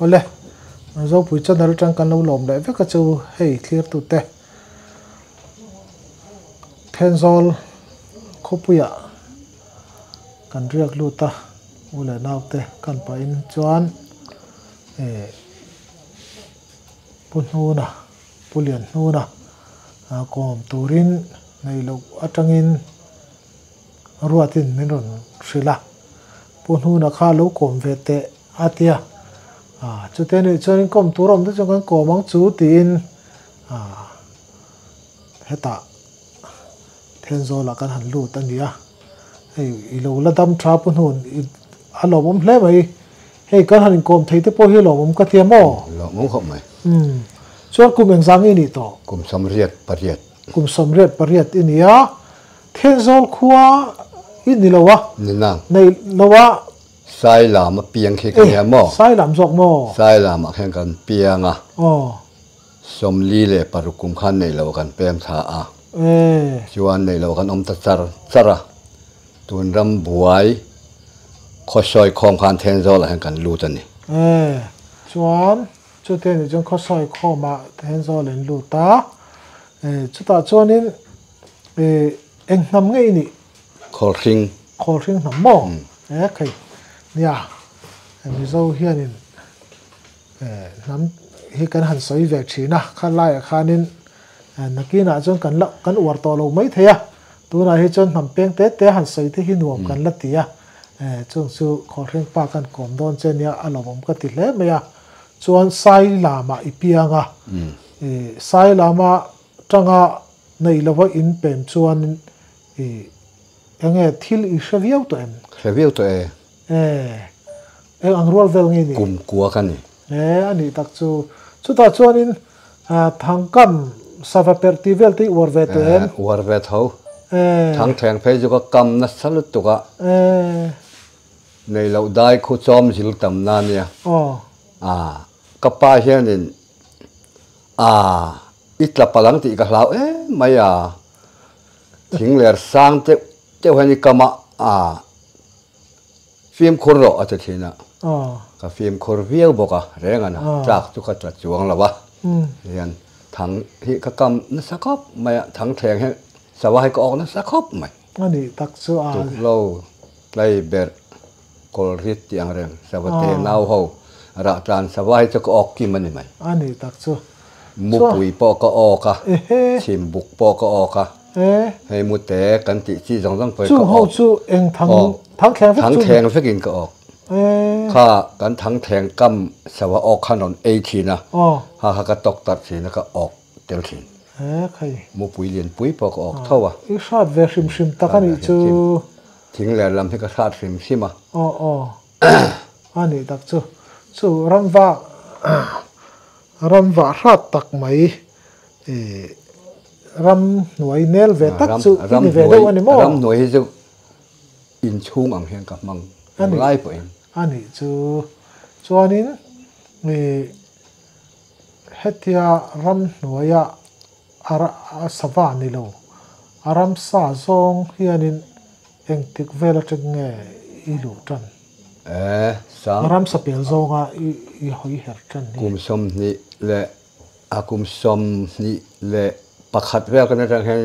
Awle, Zopui channel atang kan lo lawm leh vek a chu hei thlirtute Thenzawl khawpuiah kan riak lut a, u leh naute kan pahin chuan eh Pu Hnuna, Pu Lian Hnuna kawm turin nei loh atangin Ruatin min rawn hrilh a, Pu Hnuna kha lo kawm ve teh a ti a, chute anih chuan in kawm tur a awm te chuan kan kawm ang chu tiin hetah Thenzawlah kan han lut a ni a, hei i lo la dam tha Pu Hnun i a lawmawm hle mai, hei kan han inkawm thei te pawh hi lawmawm ka ti a maw? Lawmawm khawp mai. Chuan kum engzah nge i nih tawh? Kum 88. Kum 88 i ni a, Thenzawl khua i ni lo a? Ni nang. Nei lo a. Sailam a piang khi ka nia maw? Eh, Sailam zawk maw? Sailam ah khan kan piang a. Aw. 46 kum khan nei lo kan pem thla a. Eh. Chuan nei lo kan awm ta char char a. Tun ram buai khawsawi khawm khan Thenzawl ah hian kan lut a ni. Eh. Chuan chute nih chuan khawsawi khawm ah Thenzawl in lut a. Eh, chutah chuanin Eh, eng hnam nge i nih? Khawlhring. Khawlhring hnam maw? Eh, khei. Nia, Mizo hianin eh hnam hi kan han sawi ve thin a, kha laiah khanin nakinah chuan kan la kan uar tawh lo mai thei a, tunah hi chuan hnam peng te te han sawi te hi nuam kan la ti a, eh chung chu Khawlhring pa kan kawm dawn che nia a lawmawm ka ti hle mai a, chuan Sailama i piang a, eh Sailama Tanga neih lova in pem chuan i enge thil i hre viau tawh em? Hre viau tawh e. E, eng ang rual vel nge ni? Kum kua ka ni. E, a nih tak chu. Chutah chuanin thangkam sava perh tih vel te i uar ve tawh em? E, uar ve tho. E. Thangthleng phei chu ka kam nasa lutuk a. E. Nei loh dai khu chawm zil tam na nia. Aw. A, ka pa hianin A, i tla palh ang tih ka hlau em mai a, thing ler sang deuh deuh hian i kam a, a, fimkhur rawh a ti thin a, ka fimkhur viau bawk a, reng a na, tlak chu ka tla chuang lo a, hian thang hi ka kam nasa khawp mai a, thang thleng hian sava hi ka awk nasa khawp mai. A nih tak chu a. Tuklo tlai berh Kawlrit tih ang reng, Savate nau ho rah tlan sava hi chu ka awk kim a ni mai. A ni tak chu. Mupui pawh ka awk a, chhimbuk pawh ka awk a, hei mute kan tih chi zawng zawng pawh hi ka awk. Chung ho chu eng thang thang thleng vek chu? Thang thleng vekin ka awk. Kha kan thang thleng kam sava awk khan rawn ei thin a, kha kha ka tawk tarh thin a ka awk tel thin. Mupui lianpui pawh ka awk tho a. I hrat ve hrim hrim tak a nih chu. Thing ler lam hi ka hrat hrim hrim a. Aw aw. A nih tak chu. Chu ramva ramva hrat tak mai ih ram hnuai nel ve tak chu i ni ve deuh a ni maw? Ram hnuai hi chu inchhung ang hian ka hmang englai pawhin. A nih chu. Chuanin ih hetia ram hnuaia A sava ni lo. A ramsa zawng hianin engtik vel atang nge i luh tan? E, sang. A ramsa pel zawnga i hawi her tan hi. Kum 20 leh a kum 21 vel kan atang hian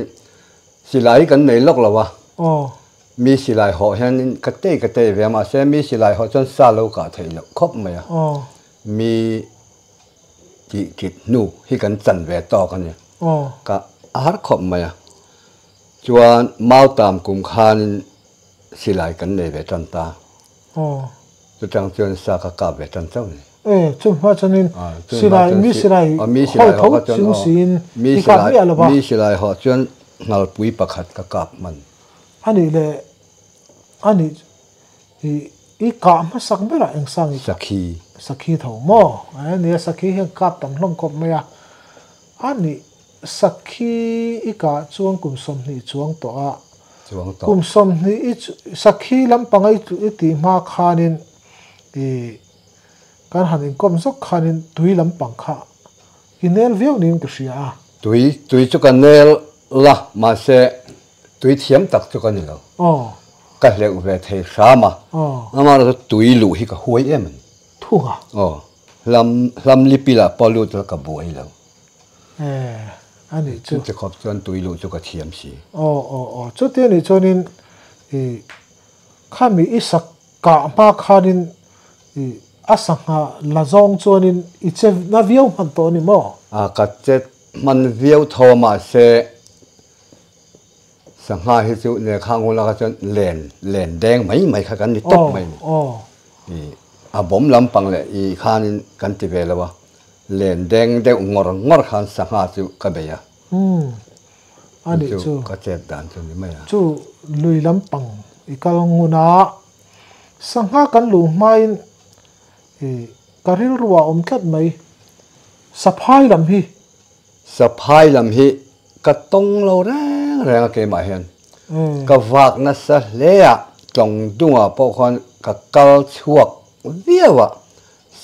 silai hi kan nei lawk lo a. Aw. Mi silai hawh hianin ka tei ka tei ve a, mahse mi silai hawh chuan sa lo kah theih loh khawp mai a. Aw. Mi. Tih kit hnu hi kan chan ve tawk a ni. Ka har khawp mai a. Chuan Mautam kum khanin silai kan nei ve tan ta. Chutang chuan sa ka kap ve tan chauh a ni. E, chu hma chuanin silai, mi silai hawi tho chung siin i kap miah lo va. Mi silai haw chuan ngalpui pakhat ka kap hman. A nih leh a nih I i kah hmasak berah eng sang i kah? Sakhi. Sakhi tho maw? E nia sakhi hian kap tam hlawm khawp mai a. A nih sakhi i kah chuan kum 20 chuang tawh a. Chuang tawh. Kum 20 i sakhi lampanga i i tih hma khanin i kan han inkawm zawk khanin tui lampang kha i nel viau niin ka hria a. Tui tui chu ka nel la mahse Tui thiam tak chu ka ni lo. Ka hleuh ve thei hram a. Amaherawhchu tui luh hi ka huai em a ni. Thung a. Aw, hlam hlam lipil ah pawh lut la ka buai lo. E, a nih chu. Chuti khawp chuan tui luh chu ka thiam si. Aw aw aw, chuti a nih chuanin i khami i sak kah hma khanin i a sangha la zawng chuanin i che na viau hman tawh a ni maw? A, ka che hman viau tho a mahse sangha hi chu ne khang hun laka chuan len len deng mai mai kha kan ni tawp mai ni. I a bawm lampang leh i khanin kan ti ve lo a, len deng deuh ngawr ngawr khan sangha chu ka bei a. Umm a nih chu. Ka chet dan chu ni mai a. Chu lui lampang i kal ngun a, sangha kan luh hmain i ka rilru ah awm tlat mai, saphai lam hi. Saphai lam hi ka tawng lo reng reng a keimah hian ka vak nasa hle a, tlawng dungah pawh khuan ka kal chhuak viau a,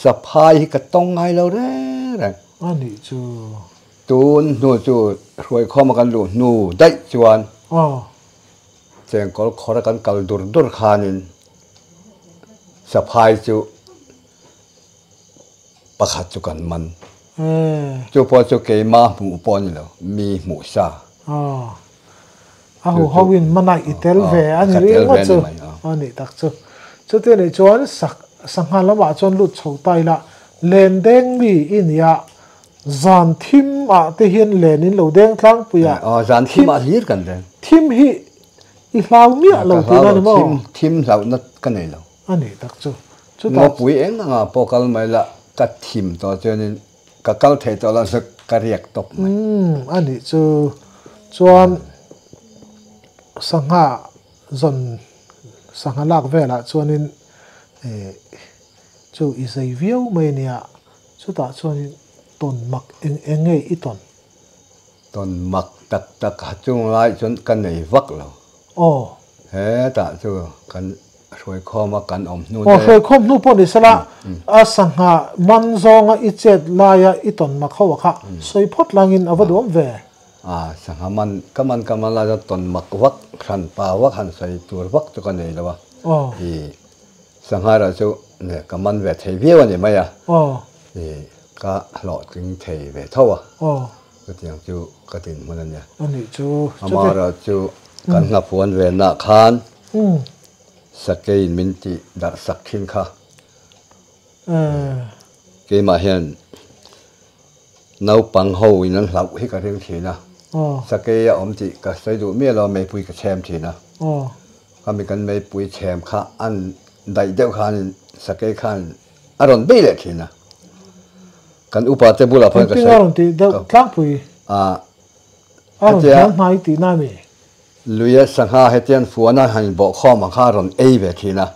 saphai hi ka tawng ngai lo reng reng. A nih chu. Tun hnu chu hruaikhawma kan luh hnu daih chuan chengkawl khawra kan kal dur dur khanin saphai chu pakhat chu kan man. Chu pawh chu keimah hmuh pawh a ni lo, mi hmuh sa. A hu ho in mana i tel ve a ni ringawt chu a nih tak chu. Chuti nih chuan sangha lamah chuan lut chho ta ila len deng mi i nia zan thim ah te hian len in lo deng tlangpui a. Aw zan thim ah hlir kan deng. Thim hi i hlau miah lo tihna ni maw? Thim hlauhna ka nei lo. A nih tak chu. Chutah. Ngawpui eng anga pawh kal mai la ka thim tawh chuanin ka kal thei tawh lo zuk ka riak tawp mai. Umm a nih chu. Chuan sangha zawn sangha lak velah chuanin eh chu i zei viau mai ania chutah chuanin tawn mak eng eng nge i tawn? Tawn mak tak tak ha chung lai chuan ka nei vak lo. Aw. Hetah chu kan hruaikhawm a kan awm hnu te. Aw hruaikhawm hnu pawh ni sela a sangha man zawnga i chet laia i tawn mak ho a kha sawi phawt langin a va duam ve. A sangha man ka man ka man lai chuan tawn mak vak hran pa vak han sawi tur vak chu ka nei lo a. I sangha erawh chu ka man ve thei viau a ni mai a. I ka hlawhtling thei ve tho a. Chutiang chu ka dinhmun a nia. A nih chu. Amaherawh chu kan hnaphuan venah khan sakeiin min tih darh sak thin kha. Keimah hian naupang ho in an hlauh hi ka ring thin a. Sakei a awm tih ka sawi duh miah lo a, meipui ka chhem thin a. Khami kan meipui chhem kha an daih deuh khanin sakei khan a rawn bei leh thin a. Kan upa te bulah pawhin ka sawi. Engtin a rawn tih deuh tlangpui? A rawn hnial hnai tihna a ni. Luia sangha hetian fuana han inbawh khawm ang kha a rawn ei ve thin a,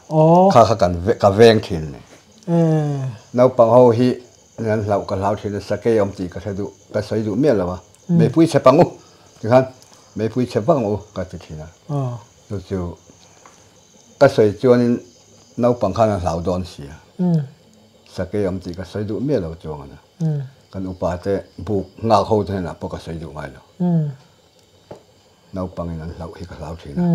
kha kha kan ka veng thin a ni. Naupang ho hi an hlauh ka hlau thin a, sakei awm tih ka hre duh, ka sawi duh miah lo a. Meipui chhe pang u tikhan meipui chhe vak ang u ka ti thin a. Chu chu ka sawi chuanin naupang khan an hlau dawn si a. Sakei awm tih ka sawi duh miah lo chuang a. Kan upa te buk nghak ho te hnenah pawh ka sawi duh ngai lo. Naupangin an hlauh hi ka hlau thin a.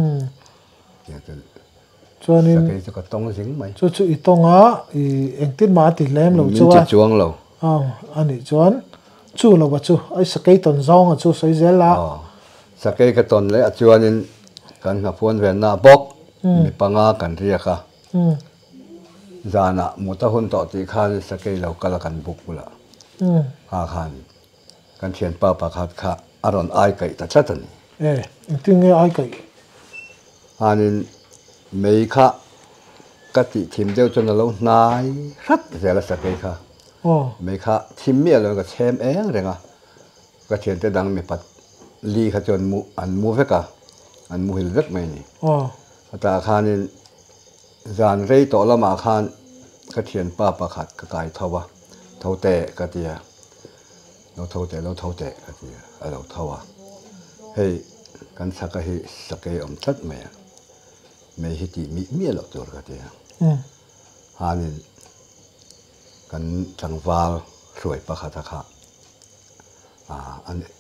Chuanin sakei chu ka tawng zing mai. Chu chu i tawng a, i engtin mah a ti hlem lo chu a. Min ti chuang lo. A nih chuan chu lo a chu, ai sakei tawn zawng a chu sawi zel la. Sakei ka tawn leh a chuanin kan hnaphuan venna bawk mi panga kan riak a. Zanah mut a hun tawh tih khan sakei lo kal a kan buk bulah kha khan kan thianpa pakhat kha a rawn ai kaih ta tlat a ni. E, engtin nge ai kaih? Khanin mei kha ka tih thim deuh chuan a lo hnai hrat zel a sakei kha. Mei kha thim miah loin ka chhem eng reng a, ka thiante dang mipat li kha chuan mu an mu vek a, an muhil vek mai a ni. Hetah khanin Zan rei tawh lamah khan ka thianpa pakhat ka kai tho a, tho teh ka ti a, lo tho teh lo tho teh ka ti a, a lo tho a. Hei kan chhaka hi sakei awm tlat mai a, mei hi tih mih miah loh tur ka ti a. Hanin kan tlangval hruai pakhata kha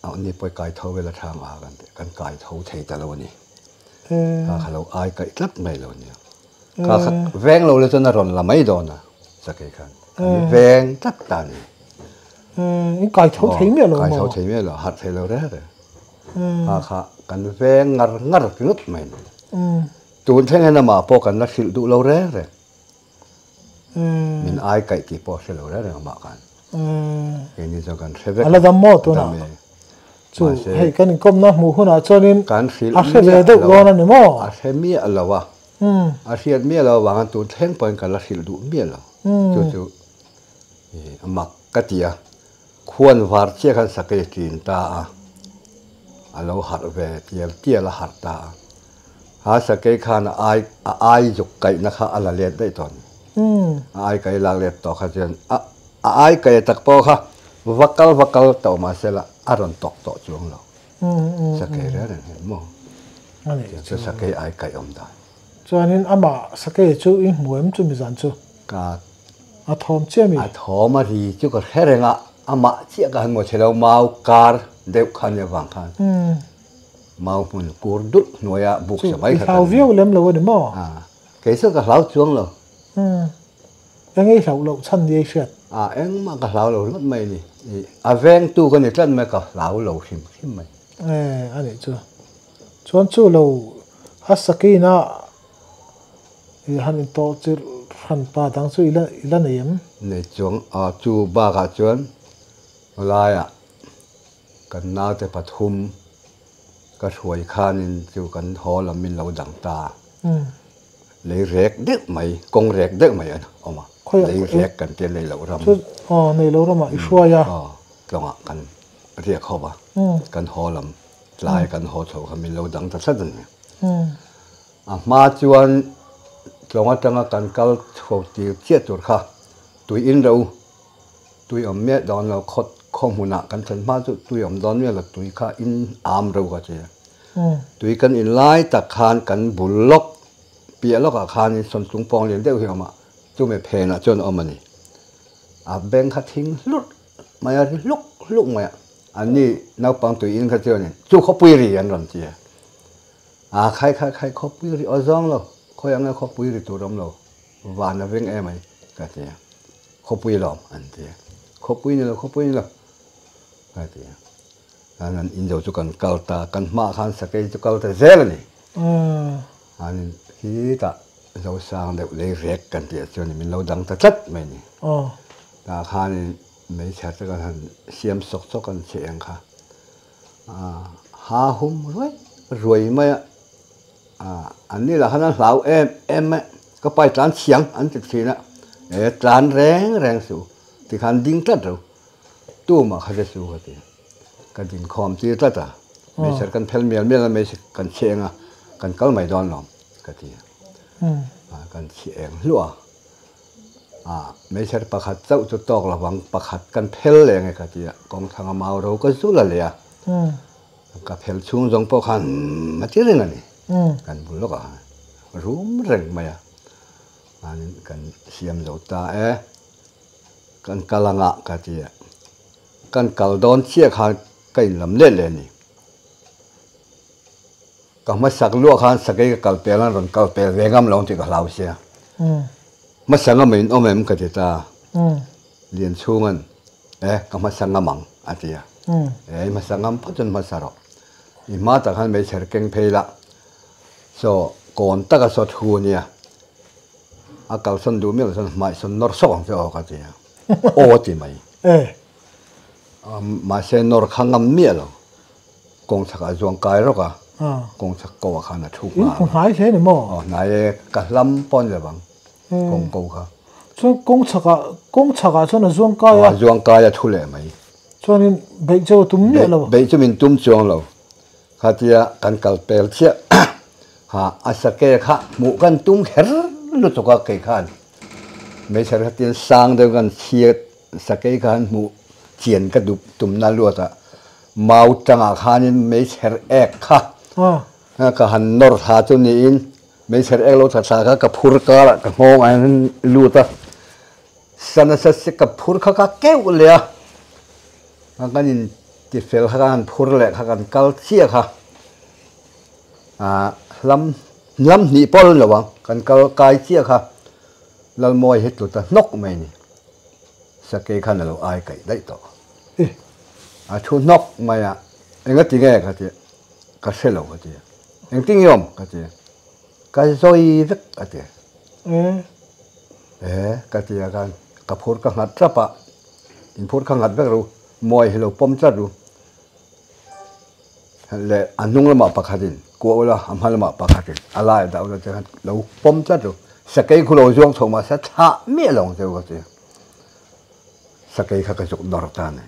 ani pawh i kai tho vel a thang a kan kai tho thei ta lo a ni. Kha kha lo ai kaih tlat mai lo nia. Kha kha veng lo le chuan a rawn la mai dawn a. Sakei khan kan veng tlat ta a ni. In kai tho thei miah lo maw? Kai tho thei miah lo, harh thei lo reng reng. Kha kha kan veng ngar ngar ringawt mai a ni. Tun thleng hian amah pawh kan la hrilh duh lo reng reng. Min ai kaih tih pawh a hre lo reng reng amah khan. Keini chuan kan hre vek. A la dam maw tunah? Dam e. Chu hei kan inkawmna hmuh hunah chuanin a hre ve deuh dawn a ni maw? A hre miah lo a. A hriat miah lo avangin tun thleng pawhin ka la hrilh duh miah lo. Chu chu a mak ka ti a. Khuan var chiah khan sakei a tlin ta a, a lo harh ve tial tial a harh ta a. Ha sakei khan a ai a ai zuk kaihna kha a la let daih tawh a ni. A ai kaih lak let tawh kha chuan a a ai kaih tak pawh kha va kal va kal tawh mahse la a rawn tawk tawh chuang lo. Sakei reng reng hian maw? Chu sakei ai kaih awm dan. Chuanin amah sakei chu i hmu em chu mizan chu? Ka. A thawm chiah mi? A thawm a ri chu ka hre reng a, amah chiah ka han hmu thei lo, mau kar deuh kha nia vang khan. Mau hmun kur dulh hnuaia buk sa mai kha kan. Chu i hlau viau lem lo a ni maw? A, kei chu ka hlau chuang lo. Eng ei hlauh loh chhan ni ei hriat? A, engmah ka hlau lo ringawt mai a ni. A vengtu ka ni tlat mai, ka hlau lo hrim hrim mai. E, a nih chu. Chuan chu lo a sakina i han intawh chilh hran pa dang chu i la i la nei em? Nei chuang, a, chu bakah chuan laiah kan naute pathum ka hruai khanin chu kan haw lam min lo dang ta. Lei rek deuh mai, kawng rek deuh mai a awm a. Lei rek kan tia nei loh ram. Aw, nei loh ramah i hruai a. Aw, tlawngah kan riak ho va, kan haw lam tlai kan haw chho kha min lo dang ta tlat a ni. A hma chuan tlawng atanga kan kal chho tir chiah tur kha tui in ro, tui awm miah dawn lo, khaw khaw hmunah kan thlen hma chu tui awm dawn miah lo, tui kha in am ro ka ti a. Tui kan in lai tak khan kan bul lawk piah lawkah khanin sawntlung pawng lian deuh hi a awm a, chumi phenah chuan a awm a ni. A beng kha thing hlurh mai a, ri hluk hluk mai a, anni naupang tui in kha chuanin chu khawpui ri an rawn ti a, a khai khai khai khawpui ri aw zawng lo, khawi ang nge khawpui ri tur awm lo, van a veng em ai ka ti a, khawpui lawm an ti a, khawpui ni lo khawpui ni lo ka ti a. An an in zo chu kan kal ta, kan hmaah khan sakei chu kal ta zel a ni. An in khitah Zosang deuh lei rek kan tih ah chuan min lo dang ta tlat mai a ni. Tah khanin hmeichhia te kan han siam sawk sawk an chhe ang kha. Ha hum ruai ruai mai a, an ni lah khan an hlau em em mai, ka pai tlan chhiang an ti thin a, e tlan reng reng suh tikhan ding tlat ro. Tumah kha Jesu ka ti. Ka dinkhawm tir tlat a, meichher kan phel mial mial a, meichher kan chhi eng a, kan kal mai dawn lo ka ti a. Kan chhi eng hluah a, meichher pakhat chauh chu tawk lovang pakhat kan phel leh ang e ka ti a, kawngthlang a mau ro ka zul a leh a, ka phel chhung zawng pawh khan a ti reng a ni. Kan bul lawkah khan rum reng mai a, kan siam zo ta e. Kan kal anga ka ti a, kan kal dawn chiah khan ka inlam let leh a ni. Ka hmasak luah khan sakei ka kal pel an rawn kal pel ve ngam lo ang tih ka hlau sia. Hmasa ngam in awm em ka ti ta. Lianchhunga'n e ka hmasa ngam ang a ti a. E i hmasa ngam phawt chuan hmasa rawh. I hma tak khan meichher keng phei la. Saw kawn taka saw thu a nia. A kalsan duh miah lo chuan hmai sawn nawr sawk ang che aw ka ti a, aw a ti mai. Mahse nawr kha ngam miah lo, kawng chhakah a zuang kai rawk a, kawng chhak ko ah khan a thu nghal a. In hnai hle ni maw? Aw hnai e, ka hlam pawh a ni lo vang, kawng ko kha. Chuan kawng chhakah, kawng chhakah chuan a zuang kai a. Aw a zuang kai a thu leh mai. Chuanin beih chu a tum miah lo. Beih chu min tum chuang lo, Khatia kan kal pel chiah ha a sake kha hmuh kan tum kher lutuk a kei khan hmeichhe khatin sang deuh kan chhiat sakei kha han hmuh chian ka duh tumna luat a mau tangah khanin hmeichher ek kha ka han nawr thla chu niin hmeichher ek lo thla thla kha ka phur karah ka nghawng ah hian lut a sana sa ka phur kha ka keuh leh a. A kan in ti fel kha kan han phur leh kha kan kal chiah kha ah hlam hlam hnih pawh a lo ang kan kal kai chiah kha. Lalmawi hi tlu ta hnawk mai ni. Sakei khan a lo ai kaih daih tawh. A thu hnawk mai a, Engati nge ka ti, ka hre lo ka ti. Engtin nge awm ka ti, ka zawi vek a ti. E ka ti a khan ka phur ka nghat tap a, in phur kha nghat vek ru, mawi hi lo pawm tlat ru. Leh a hnung lamah pakhatin kuah ula, a hma lamah pakhatin a laiah dah ula tikhan lo pawm tlat ru. Sakei khu lo zuang chho mahse thlah miah lo ang che u ka ti. Sakei kha ka zuk nawr ta a ni.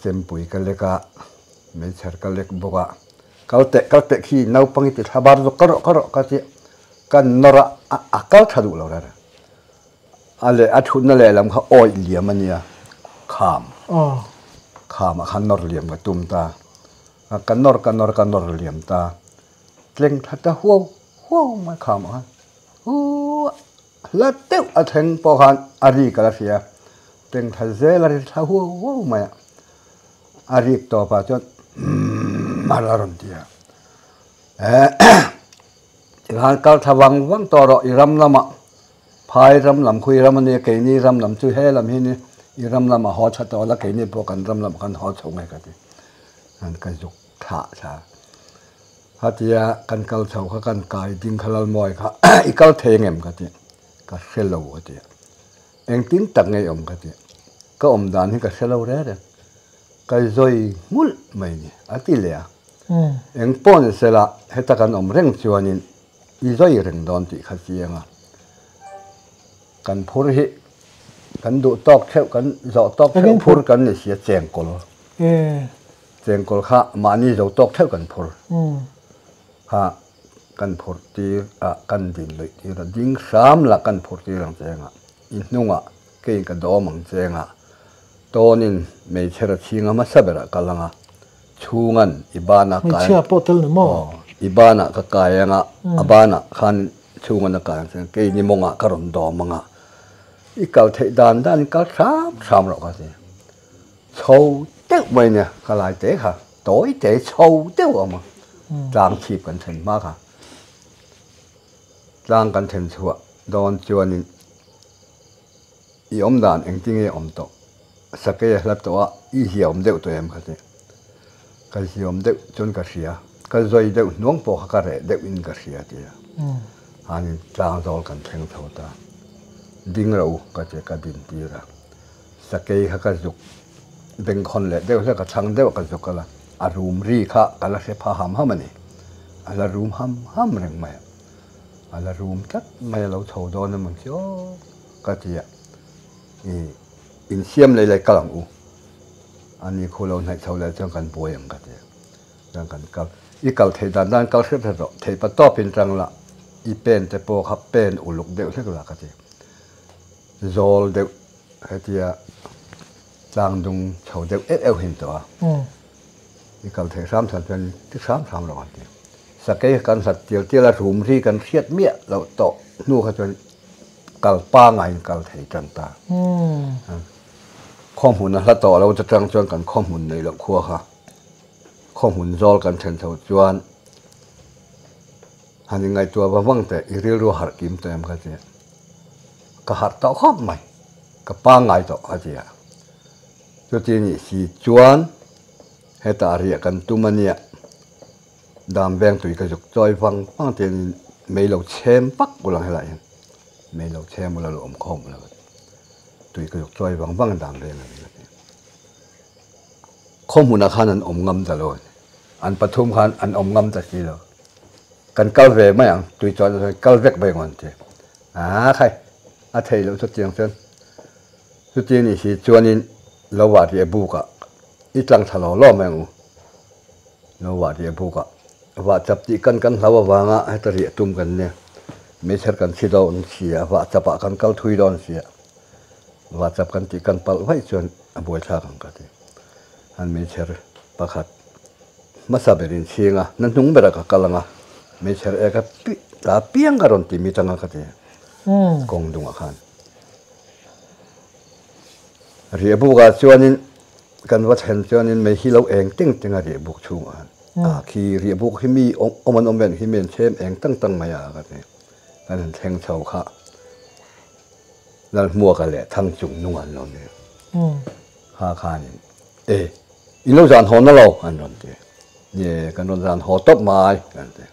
Chempui ka lek a, meichher ka lek bawk a, kal teh kal teh khi naupang i ti thla bar zawk ka rawh ka rawh ka ti ka nawr a, a kal tha duh lo reng. A leh a thutna lehlam kha awih liam a nia, kham. Khamah khan nawr liam ka tum ta. Ka nawr ka nawr ka nawr liam ta. Tleng thla ta huau huau mai khamah khan. Huuh hla deuh a thleng pawh khan a rik ka la hria. Tleng thla zel a ri thla huau huau mai a. A rik tawpah chuan umm a rawn ti a. Tikhan kal thla vang vang tawh rawh i ram lamah phai ram lam khu i ram a nia keini ram lam chu he lam hi ni i ram lamah haw tha tawh la keini pawh kan ram lamah khan haw chho nge ka ti an ka zuk thlah thla khatia kan kal chho kha kan kai ding kha Lalmawi kha i kal thei ang em ka ti ka hre lo ka ti engtin tak nge i awm ka ti ka awm dan hi ka hre lo reng reng ka zawi nghulh mai ni a ti leh a. Eng pawh ni sela, heta kan awm reng chuanin i zawi reng dawn tih kha chiang a. Kan phur hi kan duh tawk theuh, kan zawh tawk theuh phur kan ni sia chengkawl. Chengkawl kha mahni zo tawk theuh kan phur. Kha kan phur tir a, kan din luih tir a, ding hram la kan phur tir ang cheng a, i hnungah keiin ka dawm ang cheng a, tawnin hmeichhe ra chhinga hmasa berah kal ang a. Chhungan i banah kai. Hmeichhia pawh tel ni maw? Aw, i banah ka kai ang a, a banah khan chhungan a kai ang chuan kei ni mawngah ka rawn dawm ang a, i kal theih dan dan in kal hram hram rawh ka ti. Chho deuh mai nia, ka lai te kha, tawi te chho deuh a awm a, tlang chhip kan then hma kha. Tlang kan then chhuah dawn chuanin i awm dan engtinge awm tawh? Sakei a hla tawh a, i ziaawm deuh tawh em kha ti. Ka ziaawm deuh chuan ka hria, ka zawi deuh hnuang pawh kha ka reh deuh in ka hria ti a. Hanin tlang zawl kan thleng chho ta. Ding ro ka ti ka din tir a. Sakei kha ka zuk bengkhawn leh deuh hlek a chhang deuh a ka zuk a la, a rum ri kha ka la hre pha ham ham a ni. A la rum ham ham reng mai a. A la rum tlat mai a lo chho dawn emaw chu aw ka ti a. I insiam lei lei kal ang u. Ani khu lo hnaih chho leh chuan kan buai ang ka ti. Chuan kan kal. I kal theih dan dan kal hret hret rawh. Theih pa tawpin tang la, i pen te pawh kha pen uluk deuh hlek la ka ti. Zawl deuh hetia tlang dung chho deuh euh euh hin tawh a. I kal theih hram hram chuan ti hram hram rawh an ti. Sakei kan hlat tial tial a, rum ri kan hriat miah loh tawh hnu kha chuan kal pangaiin kal thei tan ta. Khaw hmun a hla tawh lo te tang chuan kan khaw hmun neih loh khua kha khaw hmun zawl kan then chho chuan han inngaihtuah va vang teh i rilru a harh kim tawh em kha tia ka harh tawh khawp mai ka pangai tawh a ti a. Chuti nih si chuan hetah riah kan tum a nia. Dam veng tui ka zuk chawi vang vang tiangin mei lo chhem vak ula helaiah hian mei lo chhem ula lo awm khawm ula tui ka zuk chawi vang vang dam veng a ni ka ti. Khaw hmunah khan an awm ngam ta lo a ni. An pathum khan an awm ngam ta si lo. Kan kal ve mai ang tui chuan kal vek mai ang an ti. Aa khai a theih loh chutiang chuan chuti a nih si chuanin lo vah rih a bukah i tlang thla lo lo mai ang u. Lo vah riah buk a, vah chap tih kan kan hlau avanga heta riah tum kan nia. Meichher kan chhi dawn si a, vah chapah kan kal thui dawn si a, vah chap kan tih kan palh vaih chuan a buaithlak ang ka ti. An meichher pakhat hmasa berin chhing a, na hnung berah ka kal ang a, meichher eka ta piang ka rawn ti mi tang a ka ti kawng dungah khan. Riah bukah chuanin Kan va thlen chuanin mei hi lo eng teng teng a riah buk chhungah khan a khi riah buk hi mi awm an awm ve khi mi an chhem eng tang tang mai a ka ti. Kan han thleng chho kha. Lalhmuaka leh Thangchungnung an lo ni. Kha khanin, E, in lo zan haw na lo, an rawn ti. Ni, kan rawn zan haw tawp mai, an ti.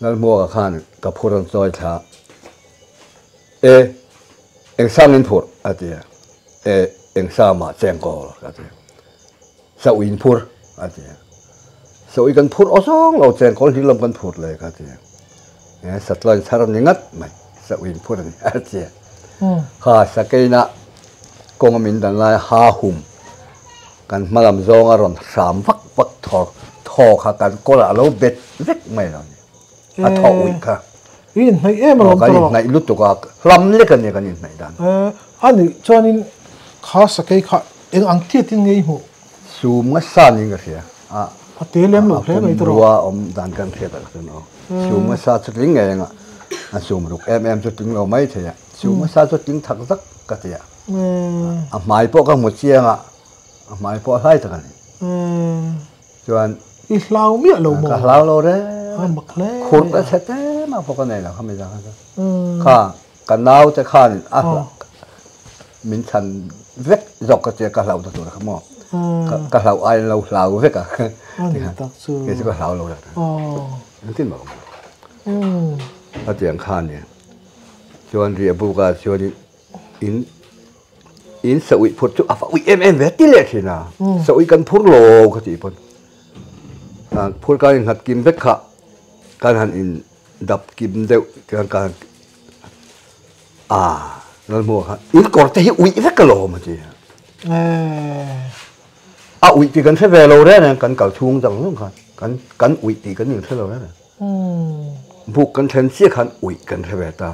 Lalhmuaka khan ka phur an chawi thla. E, eng sang in phurh? a ti a. E, eng sa mah chengkawl, ka ti. Sa ui in phur, a ti a. Sa ui kan phurh aw zawng lo, chengkawl hlir lam kan phur le, ka ti a. E, satlain chhar a ni ngat mai, sa ui in phur a ni, a ti a. Kha sakeina kawng a min dan lai ha hum kan hma lam zawnga rawn hram vak vak thaw thaw kha kan kawrah a lo bet vek mai lo ni. A thaw uih kha. I inhnaih em alawm tawh. Kan inhnaih lutuk a, hlam lek a nia kan inhnaih dan. A nih chuanin kha sakei kha eng ang tiatin nge i hmuh? Sum nga sa niin ka hria. A a te lem lo hle mai tawh. A pumrua awm dan kan hriat ah chuan aw. Sum nga sa chu tling ngei anga a sum ruk em em chu tling lo mai thei a. Sum nga sa chu tling thak zak ka ti a. A hmai pawh ka hmu chiang a, a hmai pawh a hlai tak a ni. Chuan I hlau miah lo maw? Ka hlau lo reng. A mak hle. Khurh a chhe te mah pawh ka nei lo kha mi zang kha chu. Kha ka nau te khan a min chhan vek zawk ka tia ka hlauh ta tur kha maw. Ka hlauh aiin lo hlau vek a. A ni tak chu. Kei chu ka hlau lo reng. Engtin mah ka hmu lo. A tiang khan nia. Chuan riahbuk ah chuanin in in sa uih phur chu a va uih em em ve ti leh thin a sa uih kan phur lo ka tih pawn phur kan in nghat kim vek kha kan han in dap kim deuh chuan kan a lal hmuh kha in kawr te hi uih vek alawm a ti a uih tih kan hre ve lo reng reng kan kal chhung zawng zawng khan kan kan uih tih kan in hre lo reng reng buk kan thlen chiah khan uih kan hre ve ta.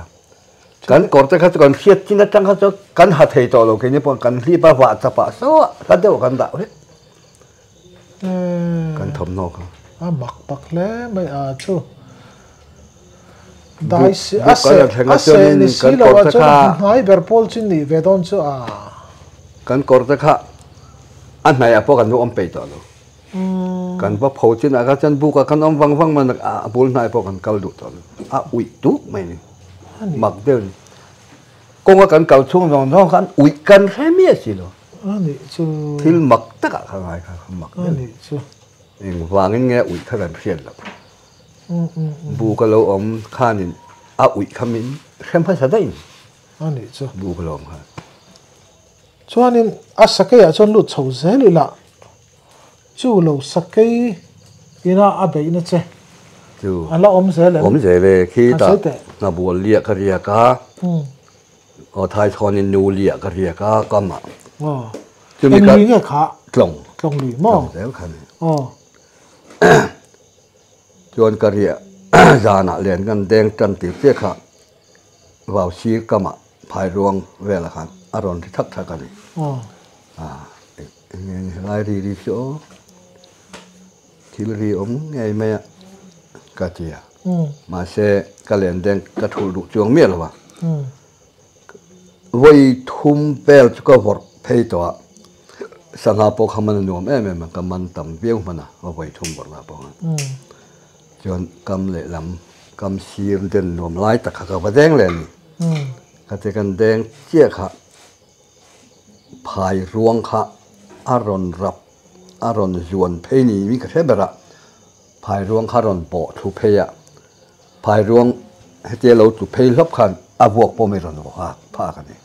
Kan kawr te kha chu kan hriat chin atang kha chu kan ha thei tawh lo keini pawh kan hlip a vah chap ah saw a hla deuh kan dah vek. Kan thawmhnaw kha. A mak pak hle mai a chu. Dai si a se a se ni si lo a chuan hnai ber pawl chu nih ve dawn chu a. Kan kawr te kha a hnai ah pawh kan va awm peih tawh lo. Kan va pho chin ah kha chuan buk ah kan awm vang vang mai a bul hnai pawh kan kal duh tawh lo. A uih tuk mai ni. Mak deuh ni. Kawnga kan kal chhung zawng zawng khan uih kan hre miah si lo. A nih chu. Thil mak takah kha ngai kha mak deuh. A nih chu. Engvangin nge uih kha kan hriat loh. Buk a lo awm khanin a uih kha min hre hmasa daih ni. A nih chu. Buk a lo awm khan. Chuanin a sakeiah chuan lut chho zel ila Chu lo sakei ina a beihna che Chu a la awm zel em? Awm zel e, khi tah hnabual liah ka riak a, aw Thaichhawnin nu liah ka riak a kam ah. Aw, eng lui nge kha? Tlawng. Tlawng lui maw? Tlawng zel kha ni. Aw. Chuan ka riah zanah len kan deng tan tir chiah kha vau sir kam ah phairuang velah khan a rawn ri thak thak a ni. Aw. Eng nge helai ri ri chu aw, thil ri awm ngei mai a ka ti a, mahse ka len deng ka thulh duh chuang miah lo a, vawi thum vel chu ka vawrh phei tawh a, sangha pawh kha man a nuam em em a, ka man tam viau hman a, vawi thum vawrh lah pawh khan chuan kam lehlam kam sir den nuam lai tak kha ka va deng leh a ni, ka ti kan deng chiah kha. Phai ruang kha a rawn rap, a rawn zuan phei ni mi ka hre ber a, phai ruang kha a rawn bawh thlu phei a, phai ruang hetia lo tlu phei hlawp khan a vuak pawh mi rawn vawk a, phak a ni.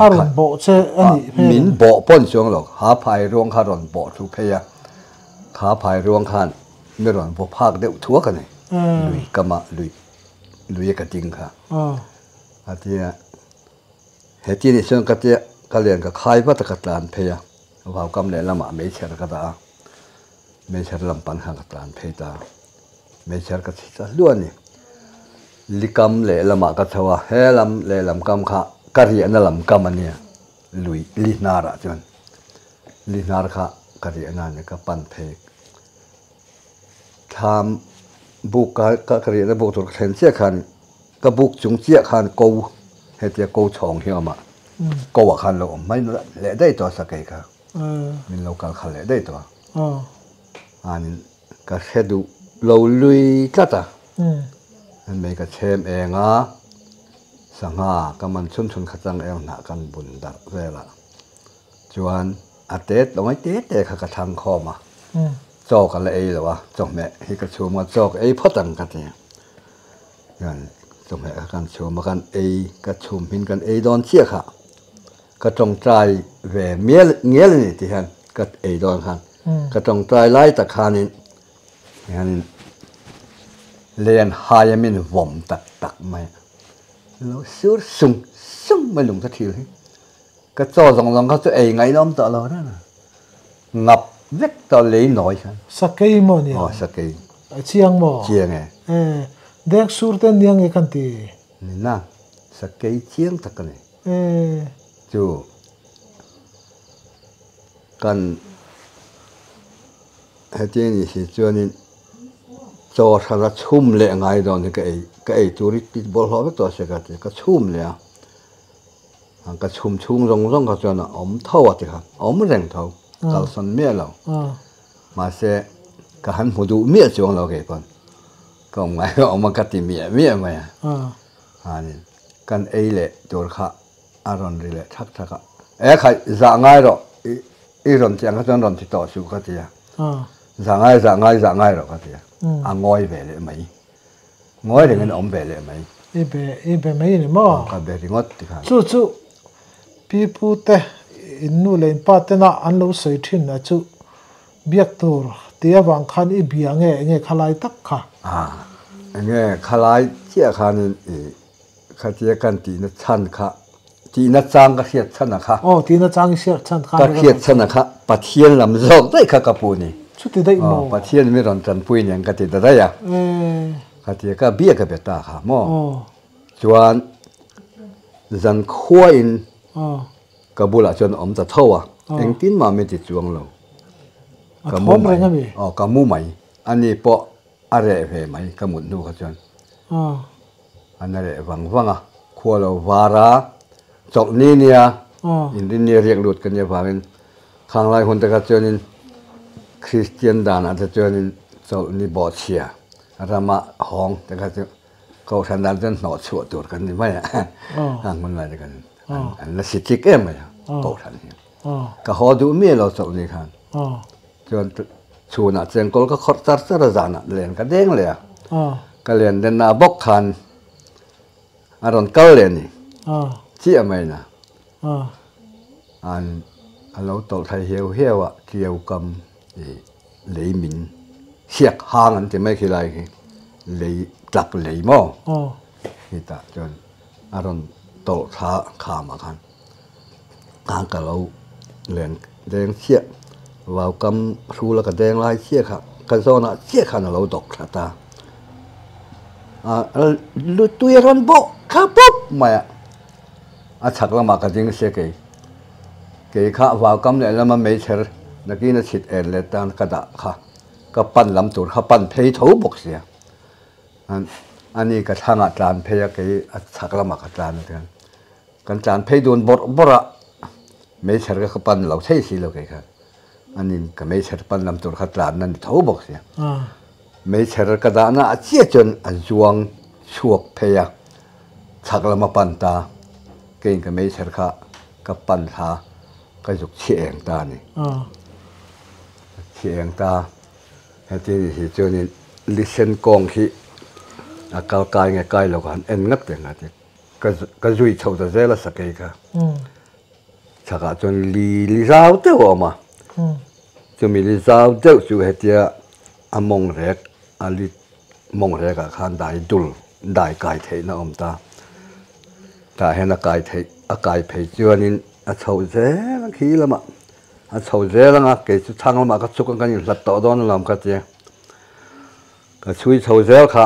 A rawn bawh che a nih hmel. Min bawh pawh ni chuang lo, kha phai ruang kha a rawn bawh thlu phei a, kha phai ruang khan mi rawn vaw phak deuh thuak a ni, lui kama lui lui a ka ding kha a tia. Heti nih chuan ka tia ka lian ka khai vat a ka tlan phei a, vaukam lehlamah meichher ka dah a, meichher lam pan khan ka tlan phei ta a, meichher ka chhi ta hluah a ni. Likam lehlamah ka chho a, he lam lehlam kam kha ka riahna lam kam a nia, lui li hnarah chuan li hnar kha ka riahna a ni ka pan phei. Thlam buk ka ka riahna buk tur ka thlen chiah khan Ka buk chung chiah khan ko hetia ko chhawng hi a awm a, ko ah khan lo awm mai leh daih tawh a sakei kha min lo kal khalh leh daih tawh a, anin ka hre duh lo lui tlat a, mei ka chhem eng a, Sangha ka man chhun chhun kha changel hnah kan bun darh vel a, chuan a te tlawmai te te kha ka thlang khawm a, chaw ka la ei lo a, chawhmeh hi ka chhum a, chaw ka ei phawt ang ka ti a, chuan chawhmeh kha kan chhum a, kan ei ka chhum hmin kan ei dawn chiah kha ka tawngtai ve mial ngial a ni ti hian ka ei dawn khan ka tawngtai lai tak khanin hianin len hai a min vawm tak tak mai a, lo sur sung sung mai lung ka thil hi. Ka chaw zawng zawng kha chu ei ngaihnawm tawh lo reng a, ngap vek tawh lei nawi khan. Sakei maw nia? Aw sakei. A chiang maw? Chiang e. E, dek sur te nia nge kan ti? Ni na, sakei chiang tak a ni. E. Chu kan hetiang ni si chuanin chaw hrana chhum leh ngai dawn hi ka ei ka ei tur hi ti bawlhhlawh vek tawh se ka ti, ka chhum leh a. Ka chhum chhung zawng zawng kha chuan a awm tho a tikha, a awm reng tho, kalsan miah lo. Mahse, ka han hmu duh miah chuang lo kei pawn. Ka awm ngai ka awm a ka ti miah miah mai a. Hanin kan ei leh tur kha a rawn ri leh thak thak a, E khaih, zah ngai rawh, i rawn ti ang kha chuan rawn ti tawh suh ka ti a. Zah ngai, zah ngai, zah ngai rawh ka ti a. A ngawi ve leh mai. Ngawi rengin a awm ve leh mai. I be i be mai ni maw? Ka be ringawt ti khan. Chu chu pi pu te in nu leh in pa tena an lo sawi thin a chu biak tur tih avang khan i bia nge enge khalai tak kha? A enge khalai chiah khanin i khatia kan tihna chhan kha tihna chang ka hriat chhan a kha. Aw tihna chang i hriat chhan kha. Ka hriat chhan a kha Pathian lam zawk daih kha ka pu ni. Chuti daih maw? Aw Pathian mi rawn tanpui nen ka ti ta daih a. Khatia ka bia ka be ta kha maw. Chuan zan khuain ka bulah chuan a awm ta tho a. Engtin mah mi ti chuang lo. A thawm reng a mi? Aw ka mu mai. Ani pawh a reh ve mai ka mut hnu kha chuan. An a reh vang vang a, khua lo var a, chawlh ni nia inrin nia riak lut ka nia vangin khang lai hun te kha chuanin Kristian danah te chuanin chawlh ni bawhchhia rama hawng te kha chu kohhran dan chuan hnawh chhuah tur kan ni mai a, khang hun lai te khan an la si chik em mai a kohhran hi. Ka haw duh miah lo chawlh ni khan. Chuan chhunah chengkawl ka khawrh char char a, zanah len ka deng leh a. Ka len denna bawk khan a rawn kal leh a ni. Chiah mai na. An a lo tawlh thai hiau hiau a, Tiau kam i lei min siak hang an ti mai khi lai khi lei tlak lei maw? Hetah chuan a rawn tawlh thla kham ah khan. A ka lo len deng chiah, vau kam hrul a ka deng lai chiah kha ka zawnah chiah khan a lo dawk thla ta. A lutui a rawn bawh thla pawp mai a, a chhak lamah ka ding sia kei. Kei kha vau kam leh lama meichher nakin a chhit en let tan ka dah kha ka pan lam tur kha pan phei tho bawk sia. Ani ka thlangah tlan phei a kei a chhak lamah ka tlan a ti khan. Kan tlan phei dun bawrh bawrh a, meichher kha ka pan lo thei si lo kei khan. Anin ka meichher pan lam tur kha tlanna ni tho bawk sia. Meichher ka dahna ah chiah chuan a zuang chhuak phei a, chhak lam a pan ta. Keiin ka meichher kha ka pan thla ka zuk chhi eng ta a ni. Chhi eng ta. Heti ni hi chuanin lisen kawng hi a kal kai nge kai lo ka han en ngat reng a ti. Ka zui chho ta zel a sakei kha. Chhakah chuan li li zau deuh a awm a. Chumi li zau deuh chu hetia a mawng rek a li mawng rekah khan dai dul dai kai theihna a awm ta. Tah hian a kai theih a kai phei chuanin a chho zel a khi lamah a chho zel ang a kei chu chhang lamah ka chhuk ang kan inhlat tawh dawn alawm ka tia. Ka chhui chho zel kha.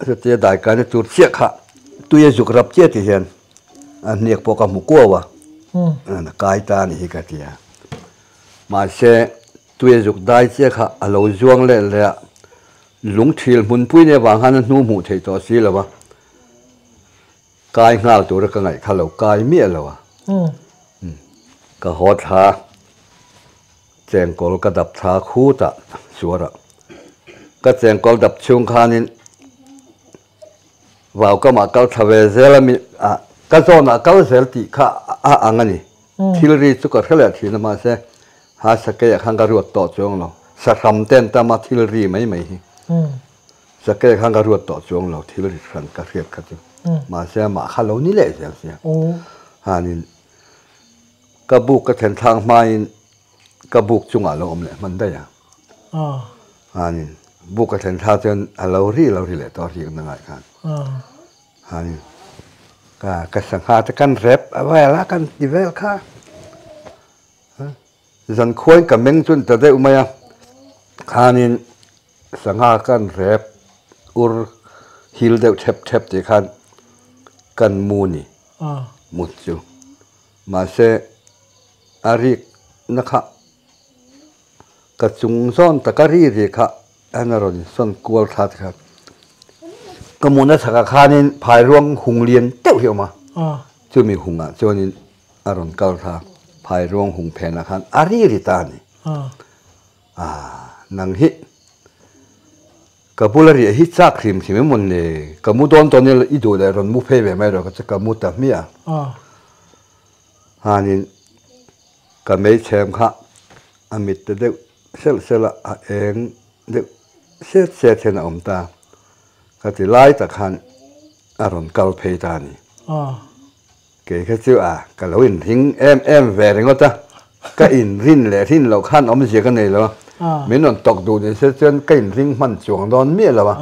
Chutia daikaina tur chiah kha tui a zuk rap chiah ti hian a hniak pawh ka hmu kuau a, a kai ta a ni hi ka ti a. Mahse tui a zuk dai chiah kha a lo zuang leh leh a, lung thil hmunpui nei avang khan a hnu hmuh theih tawh si lo va, kai nghal tura ka ngaih kha lo kai miah lo a. Ka haw thla Chengkawl ka dap thla khut a suar a, ka chengkawl dap chhung khanin Vau kamah kal tha ve zel a mi ah ka zawnah kal zel tih kha a ang a ni. Thil ri chu ka hre leh thin a mahse ha sakeiah khan ka ruat tawh chuang lo. Sahram te an tam a thil ri mai mai hi. Sakeiah khan ka ruat tawh chuang lo thil ri hran ka hriat kha chu. Mahse amah kha lo ni leh zel sia. Hanin ka buk ka thlen thlak hmain ka buk chungah lo awm leh hman daih a. Hanin buk ka thlen thlak chuan a lo ri lo ri leh tawh a rik na ngai khan. Hanin ka ka sangha te kan rep a vel a kan ti vel kha. Zan khuain ka meng chu an ta deuh mai a. Khanin sangha kan rep ur hil deuh thep thep tih khan kan mu ni mut chu. Mahse a rik na kha ka chung zawn tak a ri ri kha an a rawn sawn kual thla te khan ka muna chhakah khanin phairuang hung lian deuh hi a awm a, chumi hungah chuanin a rawn kal thla phairuang hung phenah khan a ri ri ta a ni. Nang hi ka bula riah hi chak hrim hrim em mawn le, ka mu dawn tawn ila i duh leh rawn mu phei ve mai rawh ka che ka mu ta hmiah a. Hanin ka meichhem kha a mit ta deuh selh selh a, a eng deuh set set hian a awm ta. Ka ti lai tak khan a rawn kal phei ta a ni. Kei kha chu a ka lo inring em em ve ringawt a, ka inrin leh rin loh khan awmzia ka nei lo a, min rawn tawk duh ni se chuan ka inring hman chuang dawn miah lo a,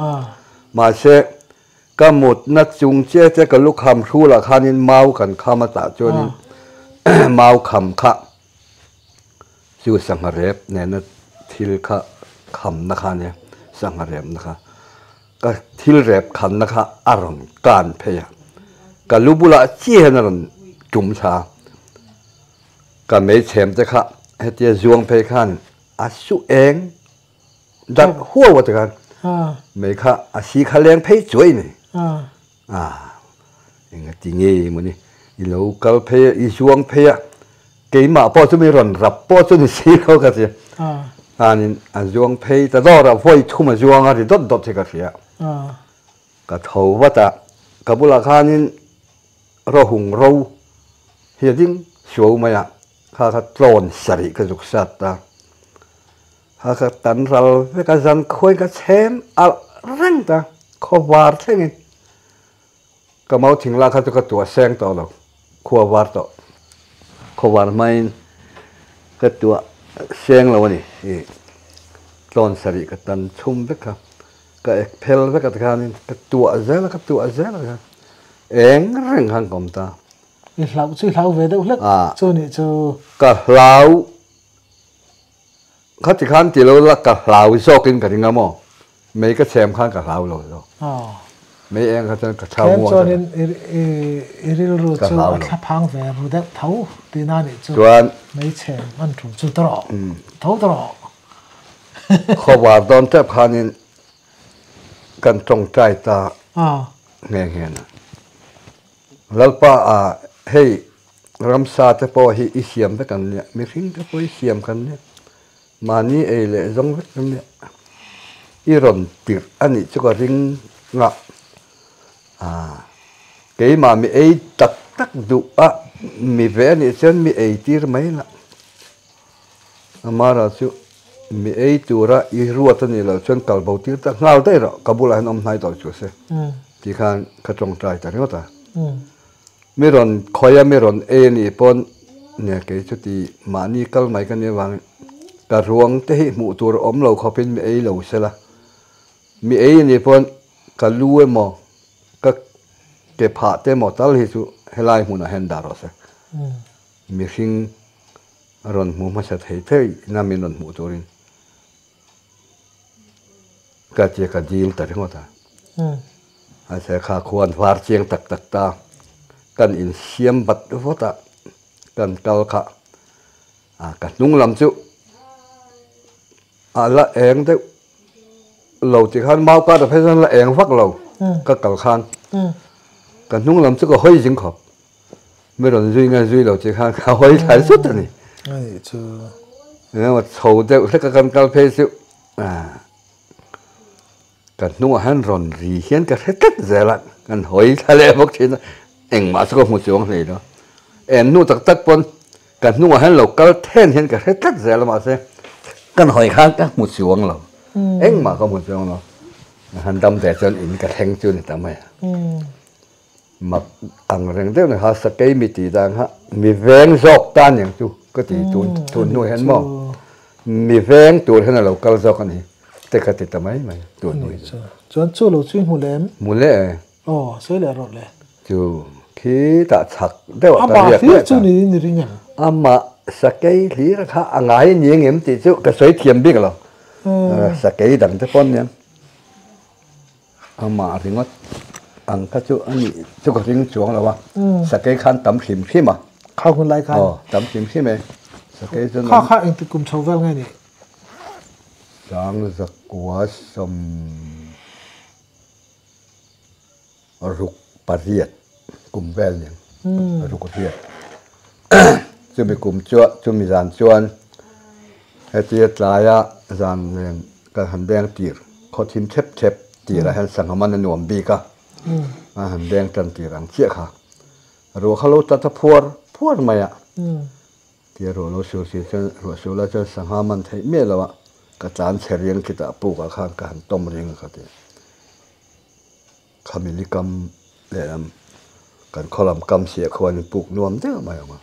mahse ka mutna chung che che ka lukham hrulah khanin mau kan kham a tah chuanin mau kham kha chu sangha rep nena thil kha khamna kha ania sangha repna kha. Ka thil rep khanna kha a rawn kan phei a, ka lu bulah chiah hian a rawn tum thla a, ka meichhem te kha hetia zuang phei khan a su eng darh huau a tikhan mei kha a si kha leng phei chuai ni. Enga ti nge mawni i lo kal phei a, i zuang phei a, keimah pawh chu mi rawn rap pawh chu ni si lo ka ti. Khanin a zuang phei ta dawr a, vawi thum a zuang a ri dawt dawt hi ka hria. Ka tho vat a, ka bulah khanin rawhung ro hi a ding suau mai a, kha kha tlawn sarih ka zuk sat ta. Kha kha tan ral vek a, zan khuain ka chhem alh reng ta, khawvar thlengin. Ka mau thing lah kha chu ka tuah seng tawh lo, khua var tawh, khawvar hmain ka tuah seng lo a ni. I tlawn sarih ka tan chhum vek kha, ka ek phel vek a tikhanin ka tuah zel a, ka tuah zel a tikhan eng reng khan ka awm ta. I hlauh chu i hlau ve deuh hlek chu nih chu. Ka hlau kha tikhan ti lo la ka hlau zawkin ka ring a maw? Mei ka chhem khan ka hlau lo zawk. Mei eng kha chuan ka thau muang. Chuan in i rilru chu a thla phang ve ru deuh tho tihna nih chu. Chuan mei chhem an tul chu ta rawh. Tho ta rawh. Khawvar dawn tep khanin kan tawngtai ta nghe nghe na. Lalpa a hei ramsa te pawh hi i siam vek an nia, mihring te pawh i siam kan nia. Mahni ei leh zawng vek em nia i rawn tirh a nih chu ka ring nga ah keimah mi ei tak tak duh a mi ve a nih chuan mi ei tir mai la amara chu mi ei tura i ruat a nih loh chuan kal bo tir tak nghal daih rawh ka bulah hian awm hnai tawh chu se ti khan ka tawngtai ta ringawt a. Mi rawn khawi a, mi rawn ei a nih pawn nia kei chu ti mahni kal mai ka nih avangin ka ruang te hi hmuh tur awm lo khawpin mi ei lo se la, mi ei a nih pawn ka lu emaw ka ke phah te emaw tal hi chu helai hmunah hian dah rawh se. Mihring rawn hmu hmasa thei thei ina min rawn hmuh turin. Ka tia ka dil ta ringawt a. Mahse kha khuan var chiang tak tak ta kan insiam vat vat a, kan kal kha a ka hnung lam chu a la eng deuh lo tih khan mau kar ah phei chuan la eng vak lo ka kal khan ka hnung lam chu ka hawi zing khawp. Mi rawn zui nge zui lo tih khan ka hawi thlai zut a ni. Ani chu. Engemaw chho deuh hlek a kan kal phei chu. Kan hnungah hian rawn ri hian ka hre tlat zel a, kan hawi thla leh bawk thin a, engmah chu ka hmu chuang hlei lo. En hnu tak tak pawn kan hnungah hian lo kal then hian ka hre tlat zel a mahse kan hawi khan ka hmu chuang lo, engmah ka hmu chuang lo. Han dam ve chuan in ka thleng chu ni ta mai a. Mak ang reng deuh ni kha sakei mi tih dan kha mi veng zawk ta aniang chu ka ti tun tun hnu hian maw mi veng tur hian a lo kal zawk a ni te ka ti ta mai mai tun hnu hi chu. Chuan chu lo chu i hmu lem? Hmu leh e. Aw sawi leh rawh le. Chu khitah chhak deuh ah ka riak leh ta. Amah hlir chu niin i ring em? Amah sakei hlir kha a ngai ni engem tih chu ka sawi thiam bik lo. Sakei dang te pawn nia. Amah ringawt ang kha chu a nih chu ka ring chuang lo a, sakei khan tam hrim hrim a. Kha hun lai khan? Aw, tam hrim hrim e. Sakei chuan. Kha kha engtik kum chho vel nge nih? Sangzakua sawm ruk pariat kum vel nen ruk riat. Chumi kum chuan chumi zan chuan hetia tlaia zan nen kan han deng tir khaw thim thep thep tirah hian sangha man a nuam bik a, a han deng tan tir ang chiah kha. Ruah kha lo tlat a phuar phuar mai a, tia ruah lo sur si chuan ruah sur lai chuan sangha man theih miah lo a, ka tlan chhe riang khitah pukah khan ka han tawm ring a ka ti. Khami ni kam lehlam kan khaw lam kam siah khuan in puk nuam deuh mai ang a.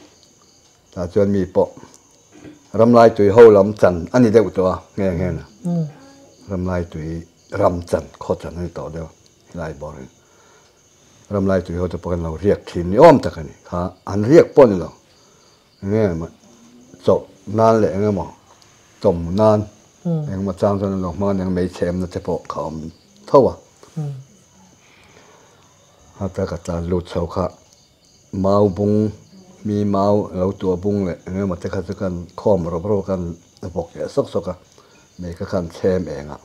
Tah chuan mi pawh ramlai tui ho lam chan a ni deuh tawh a nghe nghe na. Ramlai tui ram chan khaw chan a ni tawh deuh helai bawr hi. Ramlai tui ho te pawh hian lo riak thin ni awm tak a ni. Kha an riak pawh a ni lo. Enge maw chawlh nan leh enge maw tawm nan eng maw chang chuan an lo hmang aniang meichhemna te pawh kha awm tho a. Hata ka tlan lut chho kha mau bung mi mau lo tuah bung leh eng emaw te kha chu kan khawm rawp rawp a kan vawk leh sawk sawk a mei kha khan chhem eng a.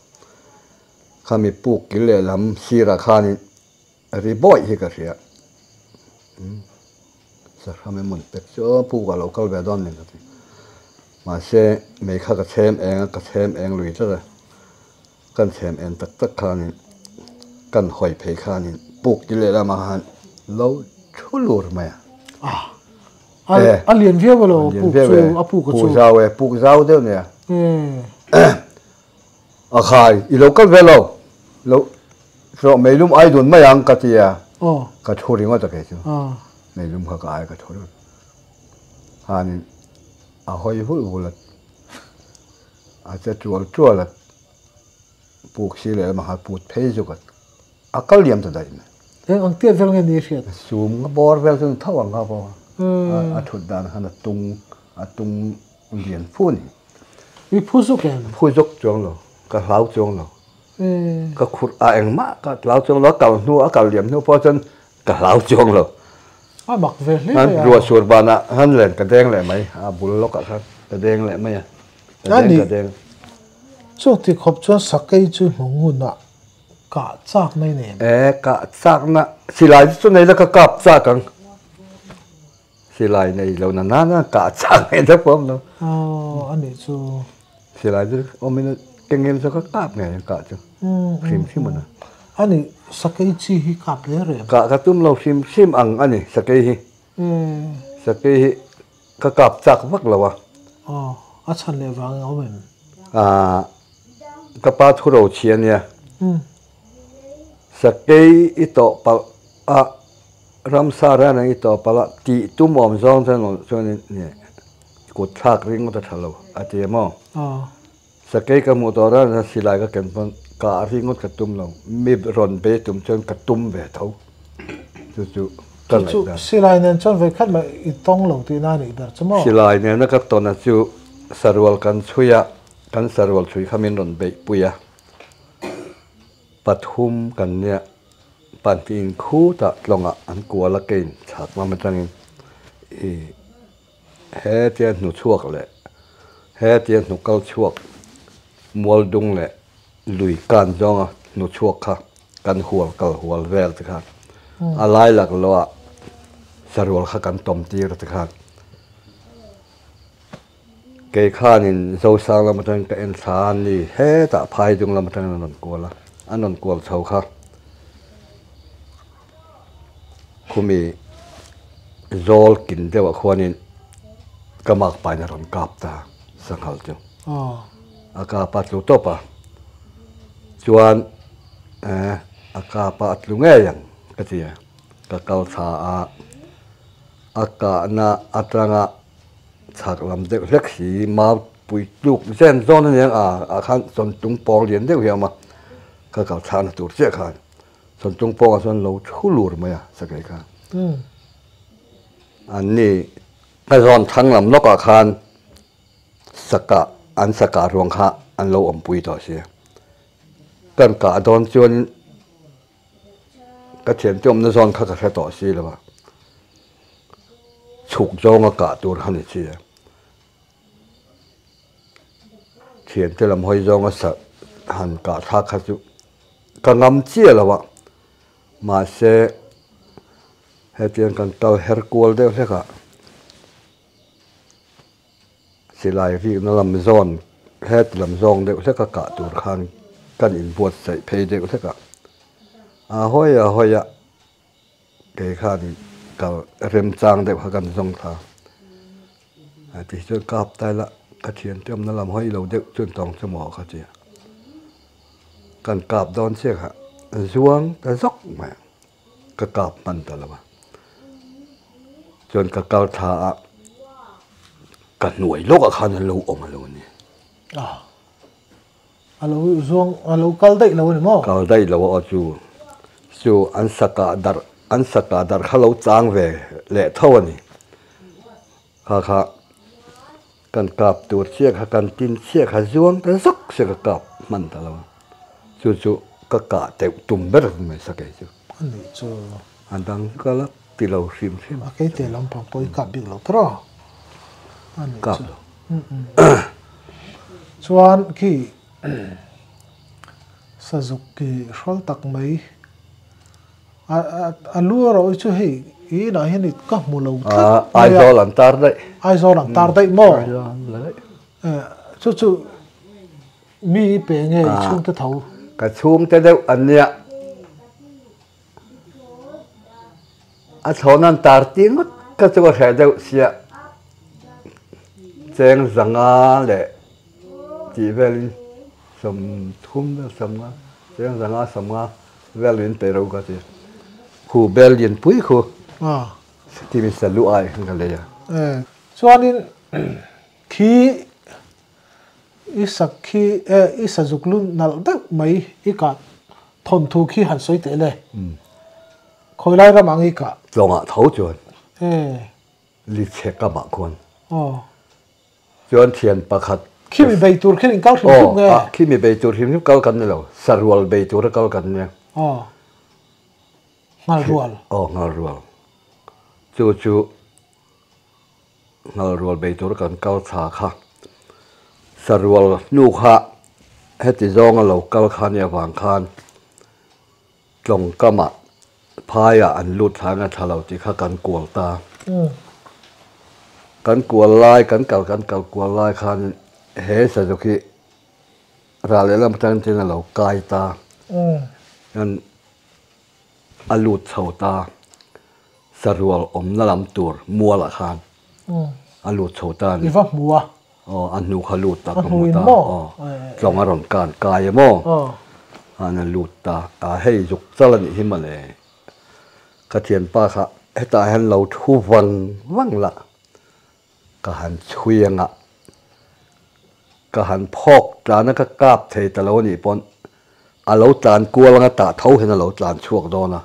Khami puk kil lehlam sirah khanin Ri bawih hi ka hria. Sahram emaw ni pek chu pu ka lo kal ve dawn nen ka ti. Mahse mei kha ka chhem eng a, ka chhem eng lui tlat a. Kan chhem eng tak tak khanin kan hawi phei khanin puk ti leh lamah khan lo thu lur mai a. A lian viau elo puk chu a puk a chu. Puk zau e, puk zau deuh nia. A khai, i lo kal ve lo. Lo hlawh meilum ai dun mai ang ka ti a. Ka thu ringawt a kei chu. Meilum kha ka ai ka thu ringawt. Khanin a hawi hulh hulh a, a che tual tual a, puk si leh lamah khan put phei zuk a, a kal liam ta daih mai. Eng ang tiat vel nge ni hriat? Sum bawr vel chu ni tho ang kha pawh. A thut dan khan a tung a tung lian fu a ni. I phu zuk em? Phu zuk chuang lo, ka hlau chuang lo. Ka khurh a engmah ka hlau chuang lo, a kal hnu a kal liam hnu pawh chuan ka hlau chuang lo. A mak ve hle mai a. Ruah sur banah khan len ka deng leh mai, a bul lawkah khan ka deng leh mai a. Ka deng ka deng. Chu ti khawp chuan sakei chu hmu ngunah kah chak na i nei em? E, kah chakna silai chu nei la ka kap chak ang. Silai nei lo na nana kah chak ngei deuh pawh awm lo. Aw a nih chu. Silai chu awm in keng em chu ka kap ngei ang kah chu. Hrim hrim a na. A nih sakei chi hi kap hle reng. Kah ka tum lo hrim hrim ang a ni sakei hi. Sakei hi ka kap chak vak lo a. Aw a chhan leh vang a awm em? Ah ka pa thu ro chhi a nia. Sakei i tawh palh a. Ramsa ran ang i tawp a la, tih tum awm zawng chuan awm chuan in kut thlak ringawt a tha lo a ti em aw. Sakei ka hmuh tawh ran chuan silai ka ken pawn kah ringawt ka tum lo, mi rawn bei tum chuan ka tum ve tho. Chu chu ka ngaihdan. Chu silai nen chuan vawikhat mah i tawng lo tihna a nih ber chu maw? Silai nena ka tawn a chu sarual kan chhui a, kan sarual chhui kha min rawn beihpui a, pathum kan nia. Pantiin khutah tlawngah an kual a kein chhak lam atangin i hetia hnu chhuak leh hetia hnu kal chhuak mual dung leh lui kan zawnga hnu chhuak kha kan hual kal hual vel te khan a lai lak loah sarual kha kan tawm tir te khan kei khanin Zosang lam atangin ka en thla a ni hetah Phaidung lam atangin an rawn kual a. An rawn kual chho kha. Khumi zawl kin deuhah khuanin ka mak pain a rawn kap ta sanghal chu. A kap a tlu tawp a, chuan a kap a a tlu ngei ang ka ti a, ka kal thla a, a kahna atanga chhak lam deuh hlek si mau pui tluk zen zawn a nia ah khan sawntung pawng lian deuh hi a awm a, ka kal thlakna tur chiah khan. Sawntung pawngah chuan lo thu lur mai a sakei kha. An ni ka zawn thlang lam lawkah khan saka an saka ruang kha an lo awmpui tawh sia. Kan kah dawn chuan ka thiante awmna zawn kha ka hre tawh si lo a, chhuk zawnga kah tur kha ni sia. Thiante lam hawi zawnga sa han kah thlak kha chu ka ngam chiah lo a, mahse hetiang kan kal her kual deuh hlek a, silai rikna lam zawn heti lam zawng deuh hlek a kah tur khan kan inbuatsaih phei deuh hlek a, a hawi a hawi a. Kei khan kal remchang deuh kha kan zawng thla a ti chuan kap ta ila ka thiante awmna lam hawi lo deuh chuan tawng chu maw ka ti a, kan kap dawn chiah kha zuang ta zawk mai a, ka kap hman ta lo a, chuan ka kal thla a ka hnuai lawkah khan an lo awm a lo ni. A lo zuang, a lo kal daih lo a ni maw? Kal daih lo a chu chu an sakah darh, an sakah darh kha lo chang ve leh tho a ni. Kha kha kan kap tur chiah kha kan tin chiah kha zuang ta zawk se ka kap hman ta lo a, chu chu ka kah teuh tum ber mai sakei chu. A nih chu. A dang chu ka la ti lo hrim hrim. A keite lampang pawh i kap bik lo tawh a. A nih chu. Kap lo. Chuan khi sazuk ki hrawl tak mai a lu erawh hi chu hei i inah hian i ka hmu lo tlat mai a. Aizawl an tar daih. Aizawl an tar daih maw? Chu chu mi i pe nge i chhungte tho? Ka chhungte deuh an nia. A thlawn an tar tih ngawt kha chu a hreh deuh sia. Cheng zanga leh tih velin sawmthum vel sawmnga cheng zanga sawmnga vel in pe ro ka ti. Khu bel lianpui khu timi salu ai khan ka lei a. Chuanin khi I sak khi e i sazuk lu nalh deuh mai i kah thawnthu khi han sawi teh le. Khawi lai ram ang i kah? Tlawngah tho chuan. E. Li chhe kamah khuan. Aw. Chuan thian pakhat. Khi mi bei tur khian in kal hrim hrim nge? Aw, khi mi bei tur hrim hrim kal kan ni lo. Sarual bei tura kal kan nia. Aw. Nghalrual. Aw, nghalrual. Chu chu. Nghalrual bei tur kan kal thla kha sarual hnu kha heti zawnga lo kal kha nia vang khan tlawngkamah phaiah an lut thla anga thla lo tih kha kan kual ta. Kan kual lai kan kal kan kal kual lai khan he sazuk hi ral lehlam atang chuan a lo kai ta. A lut chho ta, sarual awmna lam tur mualah khan a lut chho ta a ni. I va hmu a? Aw, a hnu kha lut ta ka hmu ta. Aw, tlawng a rawn kan kai a maw? Khan a lut ta, a hei zuk chal a nih hi mawle. Ka thianpa kha hetah hian lo thu vang vang la, ka han chhui anga ka han phawk tlan a ka kap thei ta lo a nih pawn a lo tlan kual anga tah tho hian a lo tlan chhuak dawn a,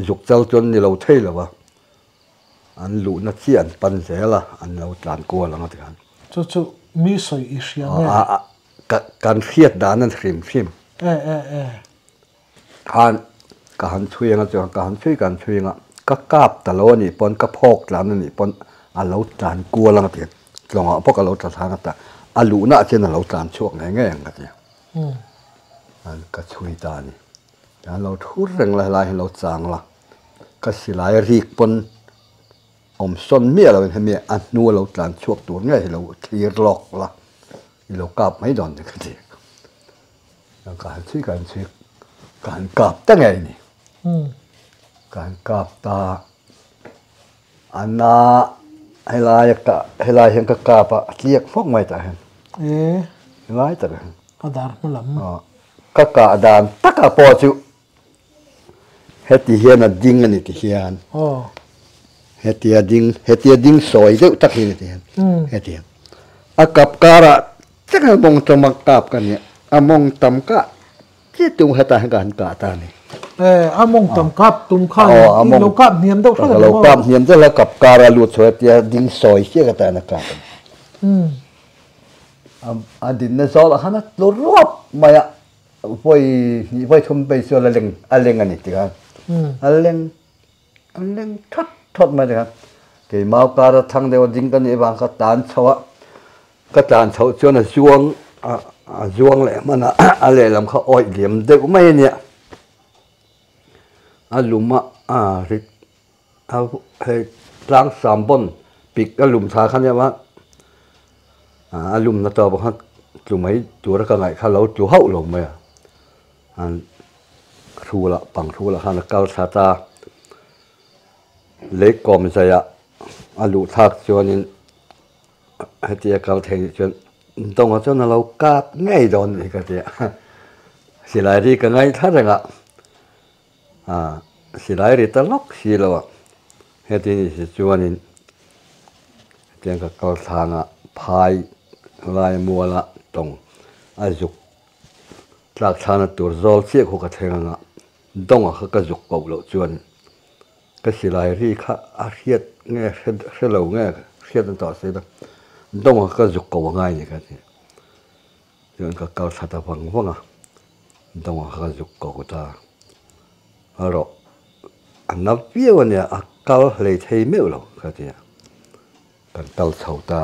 zuk chal chuan ni lo thei lo a, an luhna chiah an pan zel a, an lo tlan kual anga tikhan. Chu chu mi sawi i hria nge? A ka kan hriat dan a hrim hrim. E e e. Khan ka han chhui anga chuan ka han chhui ka han chhui anga ka kap ta lo a nih pawn ka phawk tlan a nih pawn a lo tlan kual anga ti tlawngah bawk a lo tla thlang a ta a luhna ah chuan a lo tlan chhuak ngei ngei ang ka ti an ka chhui ta a ni an lo thur reng la helai hi lo chang la ka silai rik pawn awm sawn miah lo in hemi a hnu a lo tlan chhuak tur ngei hi lo thlir lawk la i lo kap mai dawn ni ka ti. Ka han chhui ka han chhui. Ka han kap ta ngei ni. Ka han kap ta a na helai a ka helai hian ka kap a a tliak fawk mai tah hian. Helai takah hian. A dar hma lam. Ka kah dan takah pawh chu heti hian a ding a ni ti hian. Hetia ding hetia ding sawi deuh tak hi a ni ti hian. Heti hian a kap karah chiah hian mawng tam a kap ka nia a mawng tam kah Chi tum hetah hian ka han kah ta a ni. Eh, a mawng tam kap tum khan i lo kap hniam deuh hret a ni maw? Ka lo kap hniam deuh hret a, kap kar a lut chho a tia ding sawi chiah ka tan a kap a ni. A dinna zawlah khan a tlu ruap mai a, vawi hnih vawi thum phei chu a la leng a leng a ni tikhan a leng a leng that that mai tikhan keimah kar a thang deuh a ding ka nih avang kha tan chho a, Ka tlan chhoh chuan a zuang a zuang leh hman a, a lehlam kha awih liam deuh mai a nia. A lum a, a rit a hei tlang sam bawn pik a lum thla kha nia a, a lumna tawp ah khan tlu mai tura ka ngaih kha lo tlu hauh lo mai a. An hrulah pang hrulah khan a kal thla ta. Lei kawm zaiah a luh thlak chuanin. Hetia kal thei nih chuan Dawngah chuan a lo kap ngei dawn ni ka ti a, silai ri ka ngaithla reng a, ah silai ri ta lawk si lo a, heti nih si chuanin hetiang ka kal thlanga phai lai muala tawng a zuk tlak thlana tur zawl chiah khu ka thleng ang a, Dawngah kha ka zuk koh loh chuan. Ka silai ri kha a hriat nge hre lo nge hriat an tawh si lo. Dawng ka zuk ko angai ni ka ti. Chuan ka kal thla ta vang vang a, dawng ka zuk ko ta. A rawh a na viau a nia, a kal hlei thei meuh lo ka ti a. Kan kal chho ta.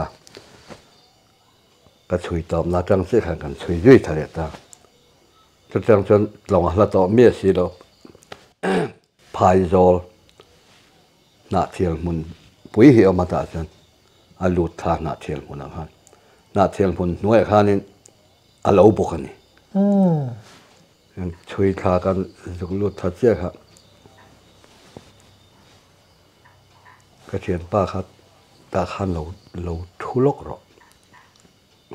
Ka chhui tawpna atang chiah khan kan chhui zui tha leh ta. Chutiang chuan tlawng a hla tawh miah si lo. Phaizawl Hnahthial hmun pui hi awm a tah chuan a lut thla Hnahthial hmunah khan Hnahthial hmun hnuaiah khanin a lo bawk a ni. Chhui thla kan zuk lut thla chiah kha ka thianpa kha tah khan lo lo thu lawk rawh.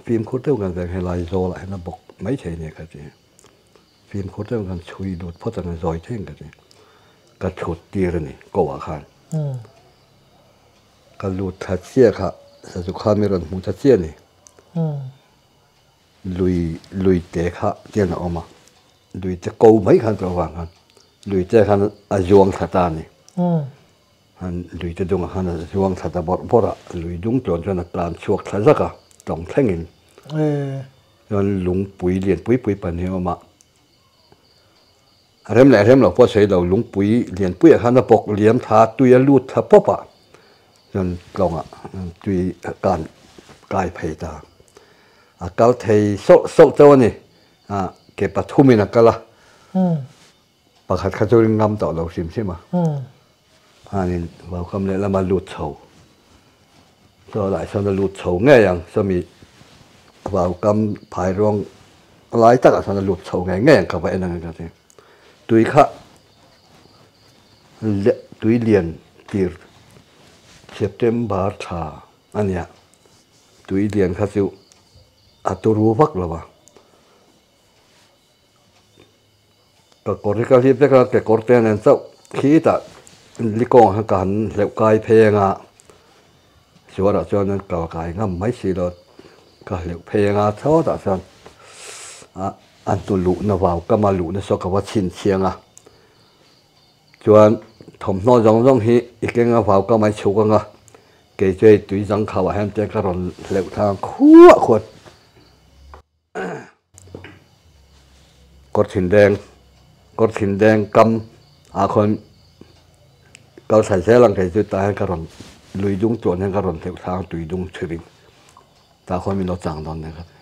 Fimkhur deuh kan veng helai zawlah hian a bawk maithei a nia ka ti. Fimkhur deuh kan chhui lut phawt ang a zawi theng ka ti. Ka thut tir a ni ko ah khan. Ka lut thla chiah kha sazu kha mi rawn hmu ta chiah a ni. Lui lui te kha tiang a awm a, lui te ko mai khan tawh avang khan lui te khan a zuang thla ta a ni. An lui te dungah khan a zuang thla ta bawrh bawrh a, lui dung tluan chuan a tlan chhuak thla zak a, tawng thlengin. Chuan lungpui lian pui pui pan hi a awm a, rem leh rem lo pawh a sawi lo, lungpui lian puiah khan a bawk liam thla a, tui a lut thla pawp a, chuan tlawngah tui a kan kai phei ta. A kal thei sawlh sawlh chauh a ni, ke pathumin a kal a. Pakhat kha chu ring ngam tawh lo hrim hrim a. Khanin vaukam lehlam a lut chho. Chaw lah sawn a lut chho ngei ang. Sawmi vaukam phai ruang lai takah sawn a lut chho ngei ngei ang ka va en ang ka ti. Tui kha tui lian tir September thla a nia. Tui lian kha chu a turu vak lo a. Ka kawr hi ka hlip vek a, kekawr te nen chauh khitah likawngah khan ka han hleuh kai phei ang a, suarah chuan kal kai ngam mai si lo, ka hleuh phei ang a chawtah chuan a hnu luhna vau kama luhna saw ka va chhinchhiang a, chuan thawmhnaw zawng zawng hi i keng a vau kama i chhuk ang a, kei chu hei tui zangkhauah hian te ka rawn hleuh thlang ang khuah khuat. Kawr thin deng kawr thin deng kam ah khawn kal thlai zel ang kei chu tah hian ka rawn lui dung chuan hian ka rawn hleuh thlang tui dung chhirin tah khawn min lo chang dawn nia ka ti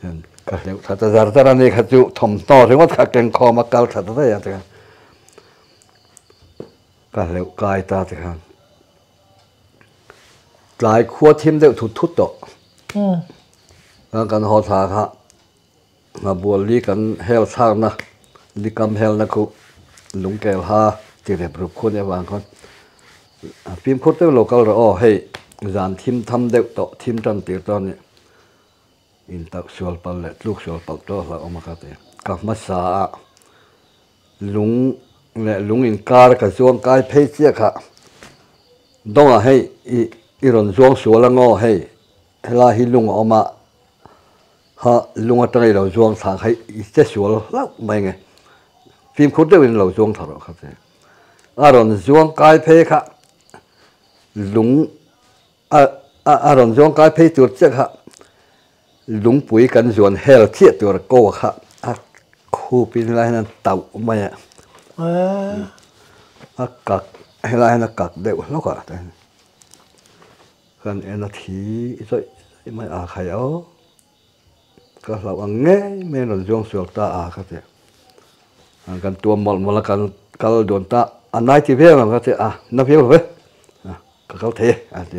hian ka hleuh thla ta zar zar a ni kha chu thawmhnaw ringawt kha keng khawm a kal thla ta daih a tikhan ka hleuh kai ta tikhan. Tlai khua thim deuh thut thut tawh. Kan kan haw thla kha nghabual li kan hel thlakna Likam helna khu lungkel ha ti rep rup khu nia vang khawn fimkhur deuh lo kal rawh aw hei zan thim tham deuh tawh thim tan tir tawh a ni in tauh sual palh leh tluk sual palh tawh hlauh awm a ka ti ka hmasa a lung leh lung inkar ka zuang kai phei chiah kha dawngah hei i i rawn zuang sual ang aw hei helai hi lung a awm a. Ha lung atanga i lo zuang thla kha i che sual hlauh mai nge. Fimkhur deuhin lo zuang thla rawh kha che. A rawn zuang kai phei kha lung a a rawn zuang kai phei tur chiah kha lungpui kan zuan hel chiah tur ko kha a khupin helai hian a tauh mai a. A kak helai hian a kak deuh hlawk a. Kan en a thi zawih zawih mai a khai aw. Ka hlauh ang ngei mai rawn zuang sual ta a ka ti. Kan tuam mawlh mawlh a kan kal dawn ta a nai ti viau ang ka ti a na viau lo ve ka kal thei e a ti.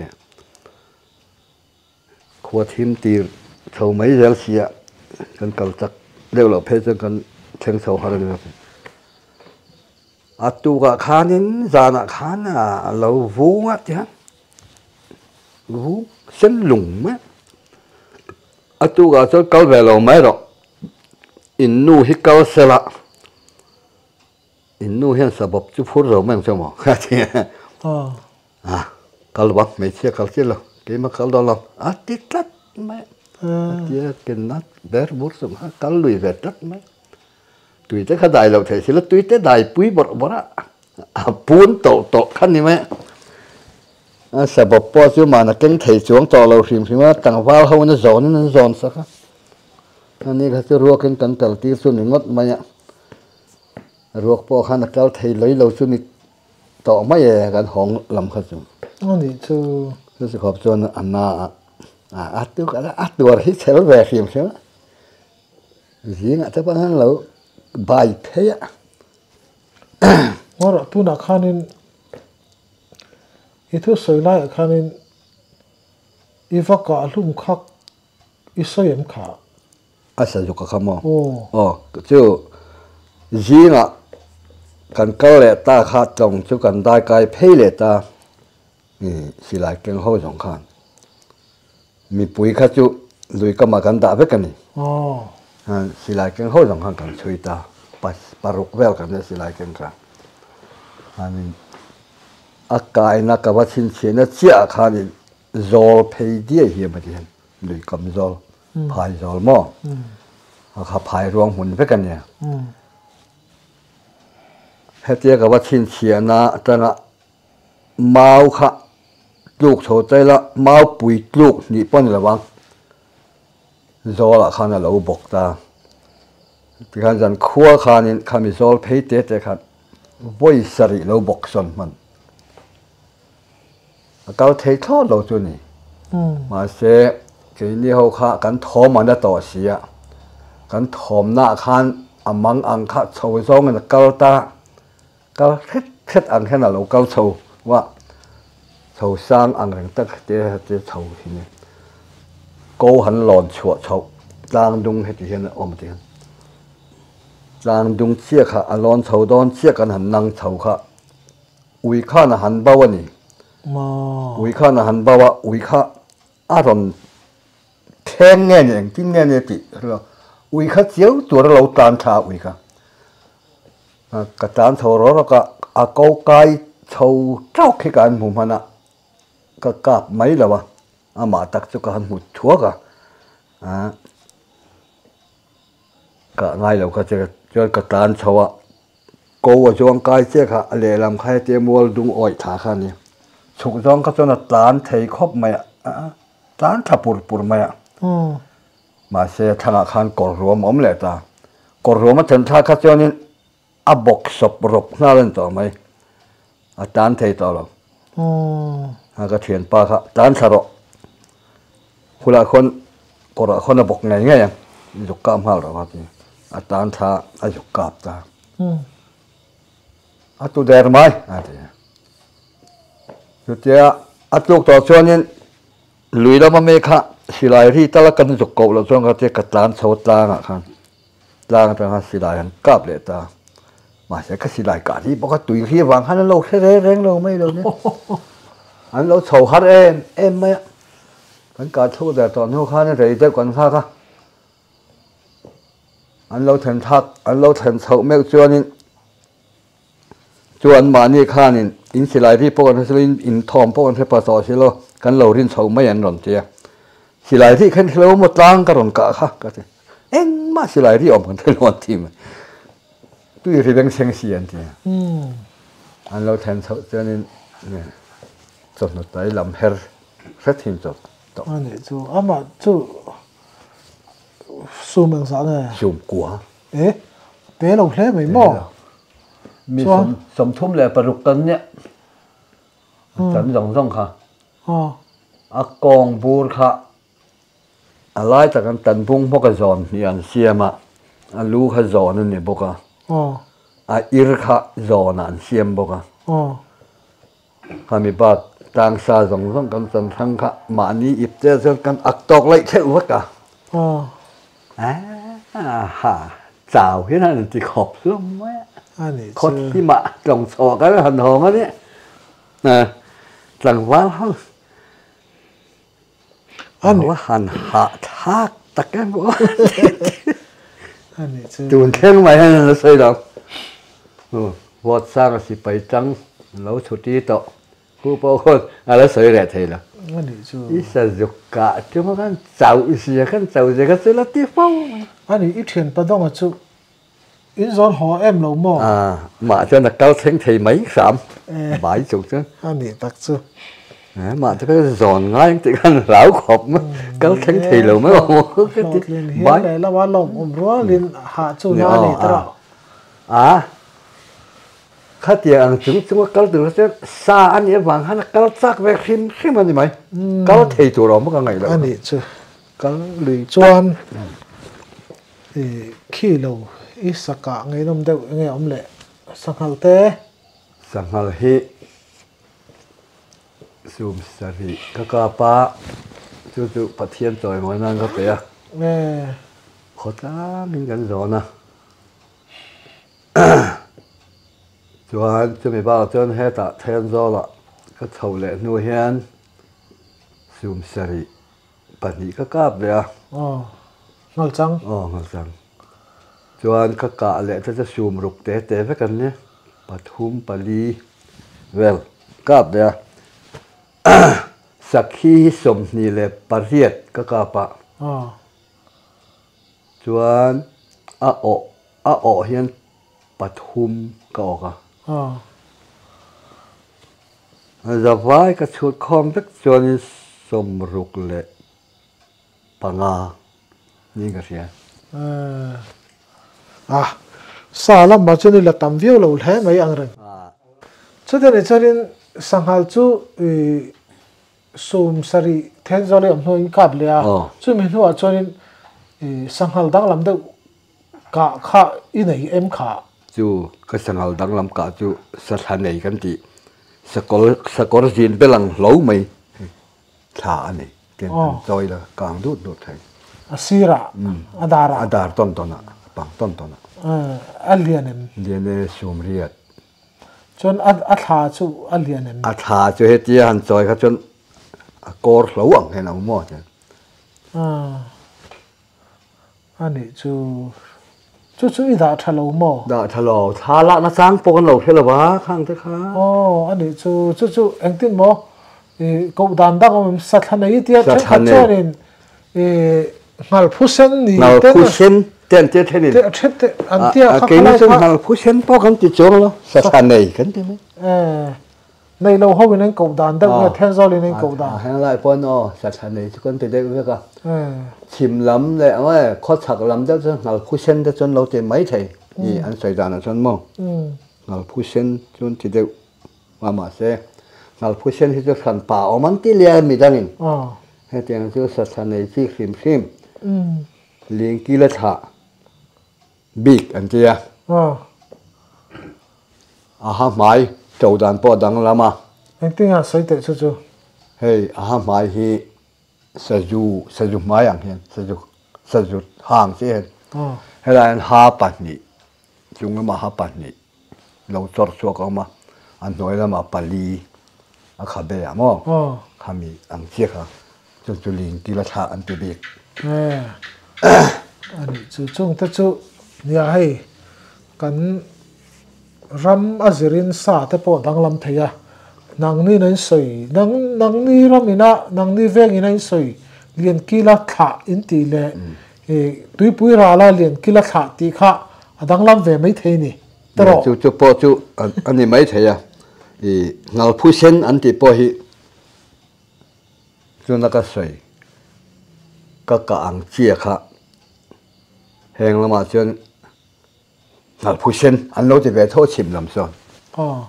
Khua thim tir chho mai zel sia kan kal chak deuh loh phei chuan kan thleng chho har a ni ka ti. A tukah khanin zanah khan a lo vung a tiang vung sen lung mai a tukah chuan kal ve lo mai rawh in nu hi kal sela in nu hian sabawp chu phur zo mai ang che maw a ti a kal vang hmeichhia kal chiah lo keimah kal dawn lo a ti tlat mai a tia ken a ber bur chung kha kal lui ve tlat mai. Tui te kha dai loh theih si la, tui te dai pui bawrh bawrh a, a pun tawlh tawlh kha ni mai a. A sabawp pawh chu mahna keng thei chuang tawh lo hrim hrim a, tlangval ho in a zawn in an zawn sak a. Ani kha chu ruakin kan kal tir chu ni ngawt mai a, ruak pawh khan a kal thei lei lo chu ni tawh mai e kan hawng lam kha chu. Ani chu. Chu chi khawp chuan a na a, a a tuar hi chhel ve hrim hrim a. Zingah te pawh hian lo bai phei a. Ngaw rawh tunah khanin i thusawi laiah khanin i va kah hlum kha i sawi em kha? A sa zuk a kha maw? Aw chu zingah kan kal leh ta kha tlawng chu kan dai kai phei leh ta silai keng ho zawng khan. Mipui kha chu lui kamah kan dah vek a ni. Silai keng ho zawng khan kan chhui ta. Paruk vel kan nia silai keng kha. Khanin a kaina ka va chhinchhiahna chiahah khanin zawl phei diai hi a ti hian lui kam zawl, phai zawl maw? A kha phai ruang hmun vek a nia. Hetia ka va chhinchhiahna atanga Mau kha tluk chho ta ila, mau pui tluk hnih pawh a ni lo ang, Zawlah khan a lo bawk ta. Tikhan zan khua khanin khami zawl phei te te khan vawi sarih lo bawk sawn hman. A kal thei thlawt lo chu a ni. Mahse, keini ho kha kan thawm an a tawh si a, kan thawmnaah khan a mang ang kha chho zawngin a kal ta. Kal hret hret ang hian a lo kal chho va, chho sang ang reng tak te te chho hi ni. Ko han lawn chhuah chhoh tlang dung heti hian a awm ti hian. Tlang dung chiah kha a lawn chho dawn chiah kan han nang chho kha ui khan a han bo a ni. Ui khan a han bo a, ui kha a rawn thleng nge ni engtin nge ni tih ui kha chiau tur a lo tlan thla a ui kha. Ka tlan chho rawh rawk a, a ko kai chho tawk hi ka han hmu hman a, ka kap mai lo a, amah tak chu ka han hmu thuak a, ka ngai lo kha che chuan ka tlan chho a, ko a zuang kai chiah kha a lehlam kha hetia mual dung awih thla kha a ni, chhuk zawng kha chuan a tlan thei khawp mai a, tlan thla pur pur mai a. Mahse, thlangah khan kawr ruam a awm leh ta. Kawr ruam a then thlak kha chuanin a bawk sawp rawp nghal a ni tawh mai. A tan thei tawh lo. A ka thianpa kha tan thla rawh. Hulah khawn kawrah khawn a bawk ngei ngei ang. Zuk kap nghal rawh a ti. A tan thla a zuk kap ta. A tu der mai a ti. Chutia a tluk tawh chuanin Lui lama mi kha silai ri tala kan zuk koh loh chuan ka tia ka tlan chho tlangah khan. Tlang atanga silai an kap leh ta. Mahse ka silai kah hi bawk a tui hi avang khan an lo hre reng reng lo mai lo nia. An lo chho har em em mai a. Kan kah chhuak der tawh hnu khan rei deuh kan nghak a. An lo thlen thak, an lo thlen chhoh meuh chuanin chu an mahni khanin in silai ri pawh kan hre silo, in thawm pawh kan hre pa tawh silo, kan lo rin chhoh mai an rawn ti a. Silai ri khan hre lo maw tlang ka rawn kah kha ka ti. Engmah silai ri awm kan hre lo an ti mai. Tui ri beng thleng si an ti a. An lo thlen chhoh chuanin chawhnu tai lam her hret hin chawp tawh. A nih chu amah chu sum eng zah nge? Sum kua. E te lo hle mai maw? Mi 36 kan nia. Chan zawng zawng kha. A kawng bur kha a lai tak an tan bung bawk a zawn hnih an siam a, a lu kha zawn a ni bawk a, a ir kha zawn ah an siam bawk a. Khami bak tlang sa zawng zawng kan chan hrang kha mahni ip te chuan kan ak tawk laih theuh vek a. Ha chau hian an ti khawp hlawm mai a. Khawt hlimah tlawng chhuah kan han hawng a nia. Tlangval ho a han hah thlak tak em aw. Tun thleng mai hian an la sawi lo. Vote sang a sipai tang lo chhuti tawh. Khu pawh khawn a la sawi reh thei lo. I sazuk kah chunga khan chauh zia khan chauh zia kha chu la ti fo mai. Ani i thianpa dawnga chu In zawn haw em lo maw? A, mah chuan a kal thleng thei mai hram bai chung chuan. A nih tak chu. E, mah te kha zawn ngai ang tih khan hlau khawp mai, kal thleng thei lo mai awm ka ti. Hlawhtlin hian lehlam a lawm awm rualin hah chu na a ni ta rauh. A, khatiang ang chung chunga kal tur kha chuan sa a nih avang khan a kal chak ve hrim hrim a ni mai. Kal thei tur a awm ka ngaih loh. A nih chu. Kal lui chuan. I khi lo i sakah ngeihnawm deuh enge awm leh sanghal te. Sanghal hi sum sarih ka kap a, chu chu Pathian chawimawi nan ka pe a. Khaw tlangin kan zawn a. Chuan chumi bakah chuan hetah Thenzawl-ah ka chhoh leh hnu hian sum sarih Pahnih ka kap ve a. Aw, Nghalchang. Aw, Nghalchang. Chuan ka kah leh te chu sum ruk te te vek an nia. Pathum pali vel kap ve a. Sakhi hi 28 ka kap a. Aw. Chuan a awh a awh hian pathum ka awk a. Aw. Zavai ka chhut khawm vek chuanin 65 niin ka hria. A, sa lamah chuan i la tam viau lo hle mai ang reng. Chutiang nih chuanin sanghal chu 70 then zawlei awm hnuaiin kap leh a, chumi hnuah chuanin sanghal danglam deuh Kah kha i nei em kha? Chu ka sangal danglam kah chu sathla nei kan tih sakawr sakawr zin bel ang hlo mai thla a nei ten an chawi la kang dut dut thei. A sirah a darah? A dar tawn tawn ah a pang tawn tawn ah. A lian em? Lian e 80. Chuan a a thla chu a lian em? A thla chu hetia han chawi kha chuan a kawr hlo ang hian a awm maw chuan. A nih chu, chu chu i dah tha lo maw? Dah tha lo, thla lakna chang pawh kan lo hre lo va khang te kha. Aw, a nih chu, chu chu engtin maw i koh dan dang awm em? Sathla nei tia thenkhat chuanin i ngal phusen ni ten. Ngal phusen te an tia thenin. Te a then te an tia kha khalai kha. Keini chuan ngal phusen pawh kan ti chuang lo, sathla nei kan ti mai. Nei lo ho in an koh dan deuh nge Thenzawl in an koh dan? Heng lai pawn aw sathla nei chu kan ti deuh vek a. Chhim lam leh nge khawchhak lam deuh chuan ngalphu sen te chuan lo ti mai thei i an sawi dan ah chuan maw ngalphu sen chu an ti deuh a mahse ngalphu sen hi chu hran pa awm an ti lian midangin hetiang chu sathla nei chi hrim hrim lingkil a thlah Bik an ti a. A ha hmai to dan pawh a danglam a. Engtin a sawi teh chu chu? Hei a ha hmai hi sazu, sazu hmai ang hian, sazu, sazu hang chiah hian. Helai an ha pahnih chung lama ha pahnih lo chawr chhuak a awm a, a hnuai lamah pali a khabe ah maw khami ang chiah kha chu chu ling kila thlah an ti bik. A nih chu chung te chu nia hei kan ram a zirin sa te pawh danglam thei a, nangni in a insawi nang nangni ram ina nangni veng in a insawi lian kila thlah in tih leh tuipui rala lian kila thlah tih kha a danglam ve mai thei ni. Tawh. Chu chu pawh chu a ni mai thei a, i ngalphu sen an tih pawh hi chuna ka sawi ka kah ang chia kha heng lamah chuan ngalphu sen an lo ti ve tho chhim lam sawn.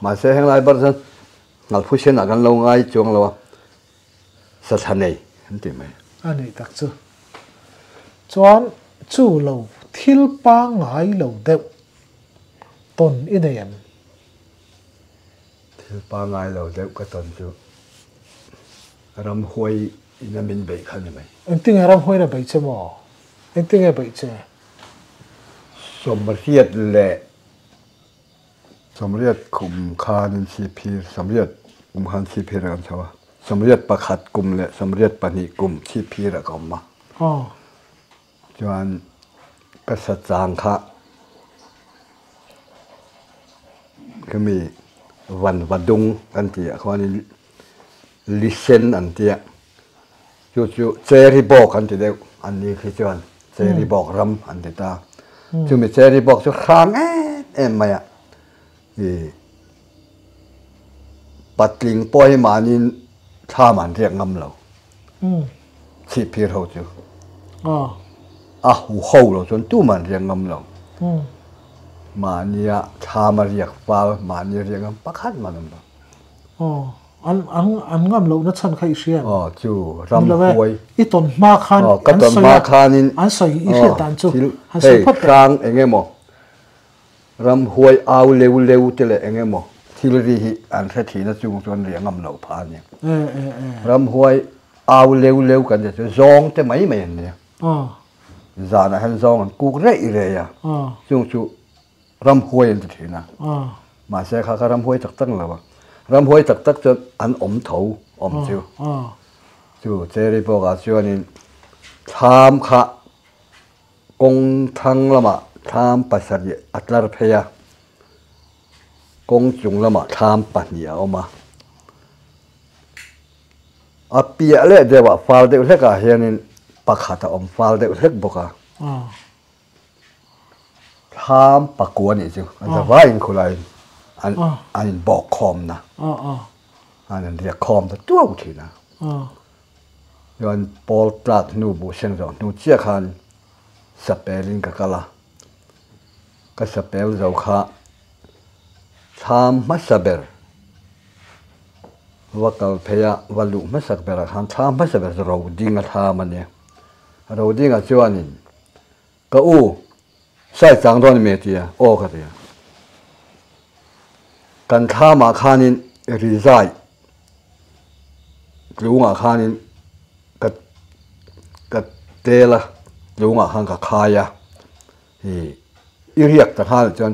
Mahse heng lai bar chuan ngalphu senah kan lo ngai chuang lo a, sathla nei an ti mai. A nih tak chu. Chuan chu lo thil pangngai lo deuh tawn i nei em? Thil pangngai lo deuh ka tawn chu ramhuai in a min beih kha ni mai. Engtinge ramhuai in a beih che maw? Engtinge beih che? Sawmriat leh Sawmriat kum khanin Chhipphir, Sawmriat kum khan Chhipphir ah kan chho a, Sawmriat pakhat kum leh Sawmriat pahnih kum Chhipphir ah ka awm a. Chuan ka sa chang kha khami vanva dung kan tih ah khuanin li sen an tia chu chu cherry bawk an ti deuh an ni khi chuan cherry bawk ram an ti ta chumi cherry bawk chu hrang em em mai a ih patling pawh hi mahni thlam an riak ngam lo. Chhip phir ho chu a hu ho lo chuan tumah an riak ngam lo. Mahnia thlam a riak fal, mahni a riak ngam pakhat mah an awm lo. An an an ngam lohna chhan kha i hria em? Aw chu ram huai. I tawn hma khan ka tawn hma khanin an sawi i hriat dan chu han sawi phawt teh. Hei hrang eng emaw ram huai au leu leu te leh eng emaw thil ri hi an hre thihna chung chuan ri a ngam loh phah a ni. Ram huai au leu leu kan ti chu zawng te mai mai an nia. Zanah hian zawng an kuk reih reih a, chung chu ram huai an ti thin a. Mahse kha kha ram huai tak tak lo a, ram huai tak tak chuan an awm tho awm chu. Chu Cherry bawkah chuanin thlam kha Kawng thlang lamah thlam pasarih a tlar phei a, kawng chung lamah thlam pahnih a awm a. A piah leh deuhah fal deuh hlekah hianin pakhat a awm fal deuh hlek bawk a. Thlam pakua nih chu a zavaiin khulaiin an an inbawk khawmna an inriak khawm ta tuau thin a. Chuan pawl tlak hnu buh seng zawh hnu chiah khan sapelin ka kal a, ka sapel zo kha thlam hmasa ber va kal phei a, va luh hmasak berah khan thlam hmasa ber chu Rodinga thlam a nia. Rodinga chuanin ka u sai chang dawn em ti a, aw ka ti a. Kan thlamah khanin rizai tlungah khanin ka ka tel a, tlungah khan ka khai a, i i riak ta nghal chuan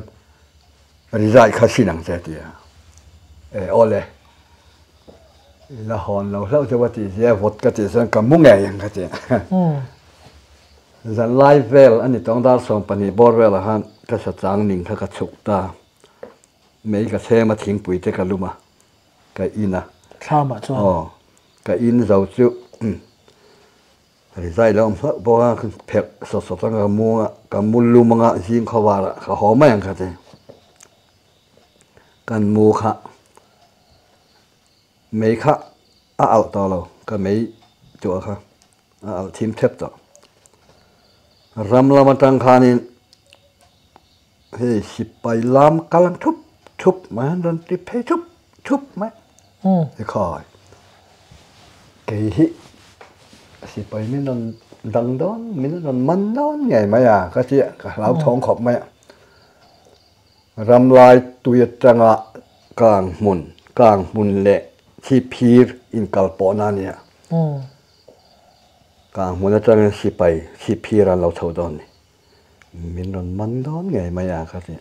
rizai kha sin ang che a ti a, e aw le i la hawn lo hlauh chu ka tih zia vawt ka tih chuan ka mu ngei ang ka ti a. Zanlai vel a ni tawng dar 12 bawr velah khan ka sa chang ning kha ka chhuk ta. Mei ka chhem a thingpui te ka lum a, ka in a. Thlamah chuan. Aw, ka in zo chu rizai lo awm hlauh bawk a, ka pherh sawt sawt a, ka mu a, ka mu lum anga zing khawvarah ka haw mai ang kha ti. Kan mu kha mei kha a alh tawh lo, ka mei tuah kha. A alh thim thep tawh. Ram lam atang khanin hei sipai lam kal ang thup thup mai an rawn ti phei thup thup mai. Ti khai kei hi sipai min rawn dang dawn min rawn man dawn ngei mai a ka tia ka hlau thawng khawp mai a. Ram lai tui atanga kang hmun kang hmun leh chhipphir inkalpawhna a nia. Kang hmun atangin sipai chhipphir an lo chho dawn ni. Min rawn man dawn ngei mai a ka ti.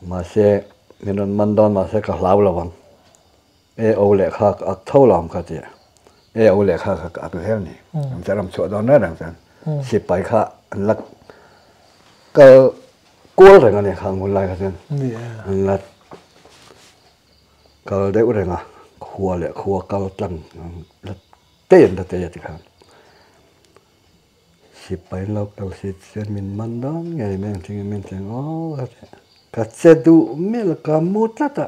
Mahse, min rawn man dawn mahse ka hlau lo ang. AO lehkha ka ak tho lo ang ka ti. AO lehkha kha ka ak zel ni. An che ram chhuah dawn reng reng chuan sipai kha an la kal kual reng a ni kha ngun lai kha chuan. An la kal deuh reng a, khua leh khua kal tlang la tei an la tei a ti khan. Sipai lo kal si chuan min man dawn ngei mai ang thlengin min thleng aw ka ti. Ka che duh miah lo ka mu tlat a,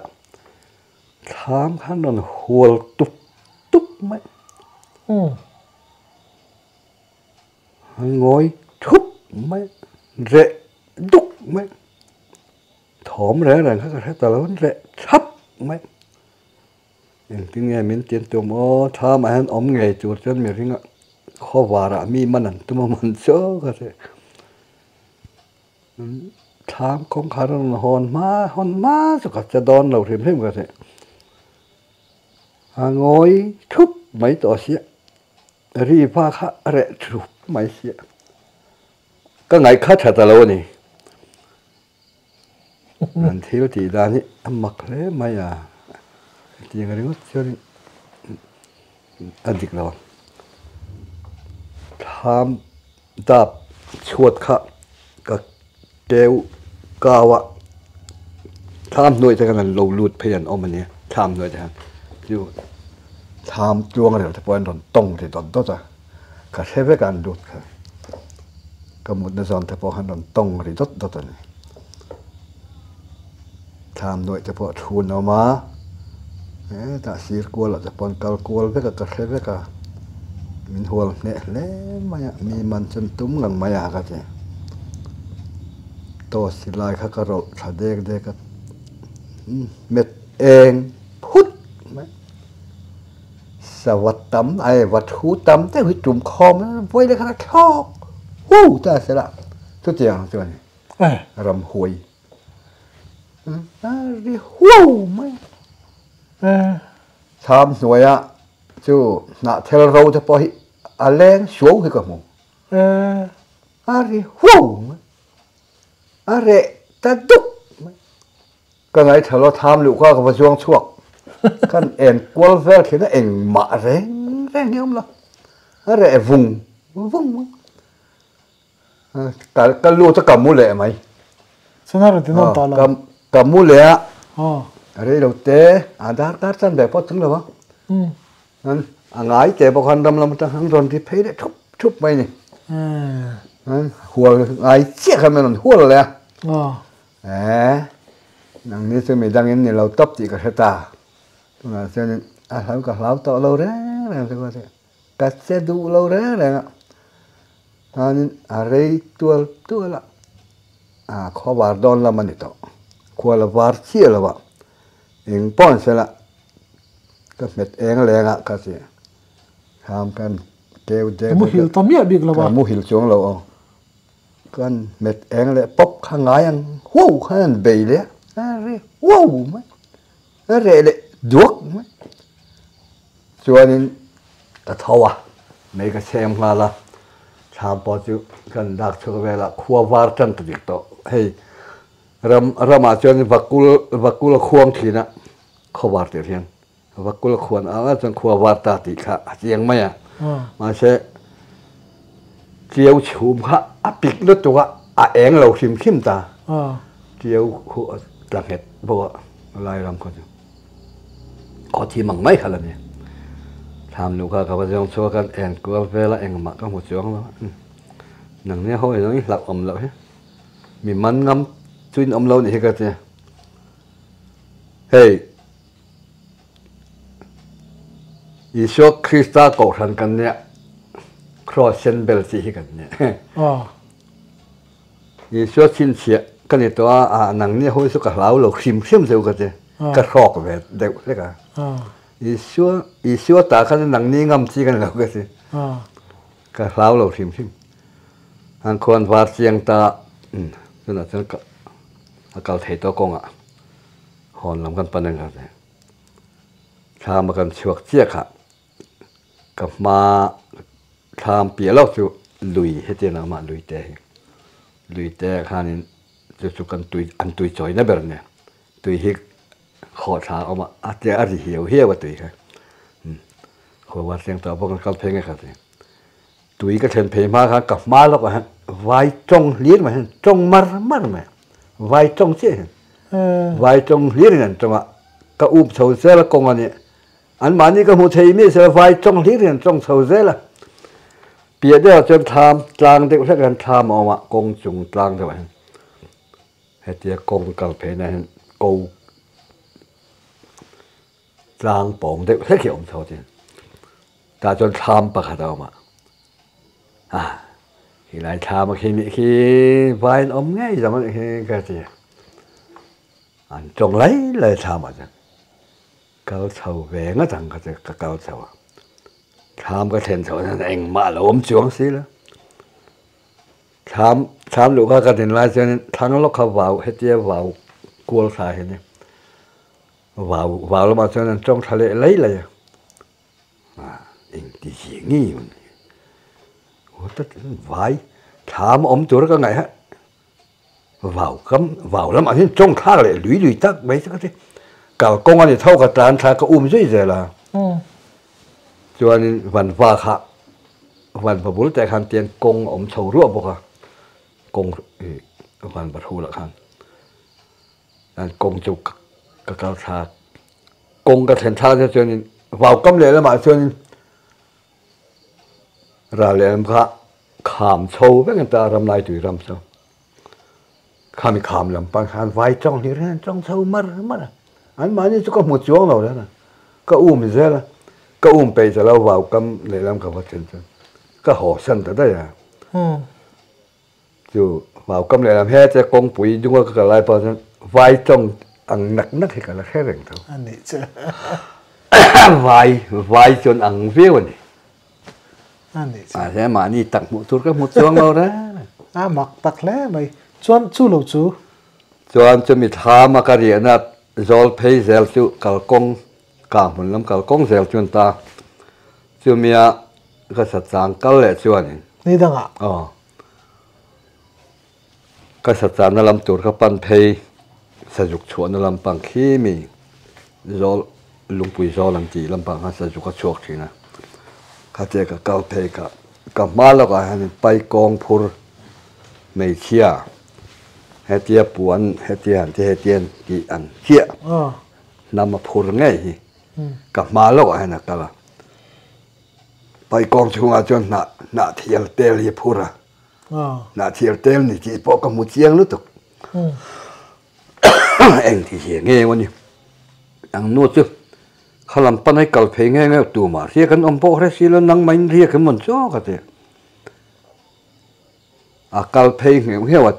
thlam khan rawn hual tup tup mai. An ngawi thup mai, reh duk mai. Thawm reng reng kha ka hre ta lo, an reh thap mai. Engtin nge min tin tum aw, thlamah hian awm ngei tur chuan mi ringa khawvarah mi man an tum a man chu ka ti. Thlam kawngkhar a rawn hawn hma hawn hma chu ka che dawn lo hrim hrim ka ti. A ngawi thup mai tawh sia, ri va kha a reh thup mai sia. Ka ngaihkha tha ta lo a ni. An thil tih dan hi a mak hle mai a, hetiang ringawt chuan a dik lo ang. Thlam dap chhuat kha ka keu kau a, thlam hnuai te khan an lo lut phei an awm a nia, thlam hnuai te khan chu thlam tluang rel te pawh an rawn tawng ri dawt dawt a, ka hre vek a an lut kha. Ka mutna zawn te pawh khan rawn tawng ri dawt dawt a ni. Thlam nuaih te pawh chhun a awm a, hetah sir kualah te pawh an kal kual vek a, ka hre vek a, min hual hneh hle mai a, mi man chu an tum ngang mai a ka ti. Toss silai kha ka rawlh tha dek dek a, met eng phut mai. Sa vat tam ai vat hu tam deuh hi tum khawm vawi leh khat a thlawk hu ta se la chutiang chu a ni ram huai a ri huau mai thlam hnuaia chu hnah thel ro te pawh hi a leng suau hi ka hmu a ri huau mai a reh ta duk mai. Ka ngaithla lo tham luh kha ka va zuang chhuak. Kan en kual vel thin a engmah reng reng hi a awm lo. A reh vung vung. Ka ka lut a ka mu leh mai. Chuan a rawn ti nawm tawh lo. Ka ka mu leh a. A rei lo te a dar dar chan ve pawh chung lo a. A ngai teh bawk khan ram lam atang khan rawn ri phei leh thup thup mai ni. Hual ngai chiah khan min rawn hual leh a. Eeh, nangni chu midang in ni lo tawp tih ka hre ta. Tunah chuanin a hlau ka hlau tawh lo reng reng chu ka ti. Ka che duh lo reng reng a. Chuanin a rei tual tual a, ah khua var dawn lam a ni tawh. Khua la var chiah lo a, eng pawh an sela ka hmet eng leng a ka ti. Thlam kan keu dek dek a. Muhil ta miah bik lo a. Ka muhil chuang lo aw. Kan hmet eng leh pawp kha ngai ang huau khan an bei leh a, a ri huau mai, a reh leh duak mai. Chuanin ka tho a, mei ka chhem nghal a, thlam pawh chu kan dak chhuak vel a, khua var tan ta dik tawh. Hei ram ramah chuan vakul vakul a khuang thin a, khaw var tir hian vakul a khuan ang a chuan khua var ta tih kha a chiang mai a. Mahse Tiau chhum kha a pik lutuk a, a eng lo hrim hrim ta. Tiau khu a tla nghet bawk a, lai ram kha chu khaw thim ang mai kha la ni. Thlam luh kha ka va zawng chhuak a, kan en kual vel a, engmah ka hmu chuang lo a. Nang nia hawi zawng i hlauh awm loh hi, mi man ngam chu in awm lo nih hi ka ti. Hei. Isua Krista kohhran kan nia, Kraws sen bel chi hi kan nia. Isua chhinchhiah ka ni tawh a, ah nang nia hawi chu ka hlau lo hrim hrim zeuh ka ti, ka hrawk ve deuh hlek a. Isua Isua tah khan nang ni ngam chi ka ni lo ka ti, ka hlau lo hrim hrim. An khuan var chiang ta, chunah chuan ka a kal thei tawh kawngah. Hawn lam kan pan ang a Thlam a kan chhuak chiah kha ka hma thlam piah lawk chu lui hetiang lamah lui te hi. Lui te khanin chu chu kan tui an tui chawina ber nia tui hi khawhthla a awm a a tia a ri hiau hiau a tui kha khawiah thleng tawh bawk an kal phei nge kha ti tui ka thlen phei hma khan ka hma lawkah hian vai tawng hlir mai hian tawng mar mar mai vai tawng chiah hian vai tawng hlir in an tawng a ka up chho zel a kawng a nih An mahni ka hmu thei mi sela vai tawng hlir hian tawng chho zel a. Piah deuhah chuan thlam tlang deuh hlek hian thlam a awm a, kawng chung tlang deuhah hian hetia kawng kal pheihnah hian ko tlang pawng deuh hlek hi a awm chho thin. Tah chuan thlam pakhat a awm a, a helai thlam a khi nih khi vai an awm ngei zawng a nih khi ka ti a, an tawng lai lai thlamah chuan. Kal chho ve ngawt ang kha chu ka kal chho a, thlam ka thlen chhoh hian engmah a lo awm chuang si lo. Thlam thlam luh kha ka din lai chuanin thlang lawk kha vau hetia vau kual thla hi nia, vau vau lamah chuan an tawng thla leh lai lai a, ah engti zia nge maw ni, vai thlam awm tur ka ngaih a. Vau kam vau lamah hian tawng thlak leh lui lui tak mai chu ka ti. Kalkawng a ni tho ka tlan thla ka um zui zel a. Chuanin vanva kha vanva bul te khan tian kawng a awm chho ruah bawk a, kawng vanva hrulah khan kawng chu ka kal thla kawng ka thlen thlak chuanin vau kam leh lamah chuanin Ral lehlam kha kham chho vek an ta ram lai tui ram chu. Khami kham lam pan khan vai tawng hlir hian an tawng chho mar mar a. An mahni chu ka hmu chuang lo reng a. Ka um zel a, ka um peih ta lo vau kam lehlam ka va thlen chuan ka haw san ta daih a. Chu vau kam lehlam he che kawngpui dunga ka kal lai pawh chuan vai tawng ang nak nak hi ka la hre reng tho. A nih chu. Vai vai chuan ang viau a ni. A nih chu. Mahse mahni tak hmuh tur ka hmu chuang lo reng. A mak tak hle mai. Chuan chu lo chu. Chuan chumi thlama ka riahna zawl phei zel chu kalkawng ka hmun lam kalkawng zel chuan ta chumia ka sachang kal leh chuanin. Ni dangah. Aw. Ka sachahna lam tur ka pan phei sazuk chhuahna lampang khi mi zawl lungpui zawl an tih lampang khan sazuk a chhuak thin a. Khatia ka kal phei kha ka hma lawkah hian paikawng phur hmeichhia hetia puan hetia han ti hetian tih ang chiah hnam a phur ngei hi ka hma lawkah hian a kal a. Paikawng chhungah chuan hnah hnah thial tel hi a phur a. Hnah thial tel ni tih pawh ka hmu chiang lutuk. Eng ti hi nge emaw ni. Ang nu chu khalam pan ai kal phei nge nge tumah riak an awm pawh hre si lo nang mai in riak em mawn chu ka ti. A kal phei ngheuh ngheuh a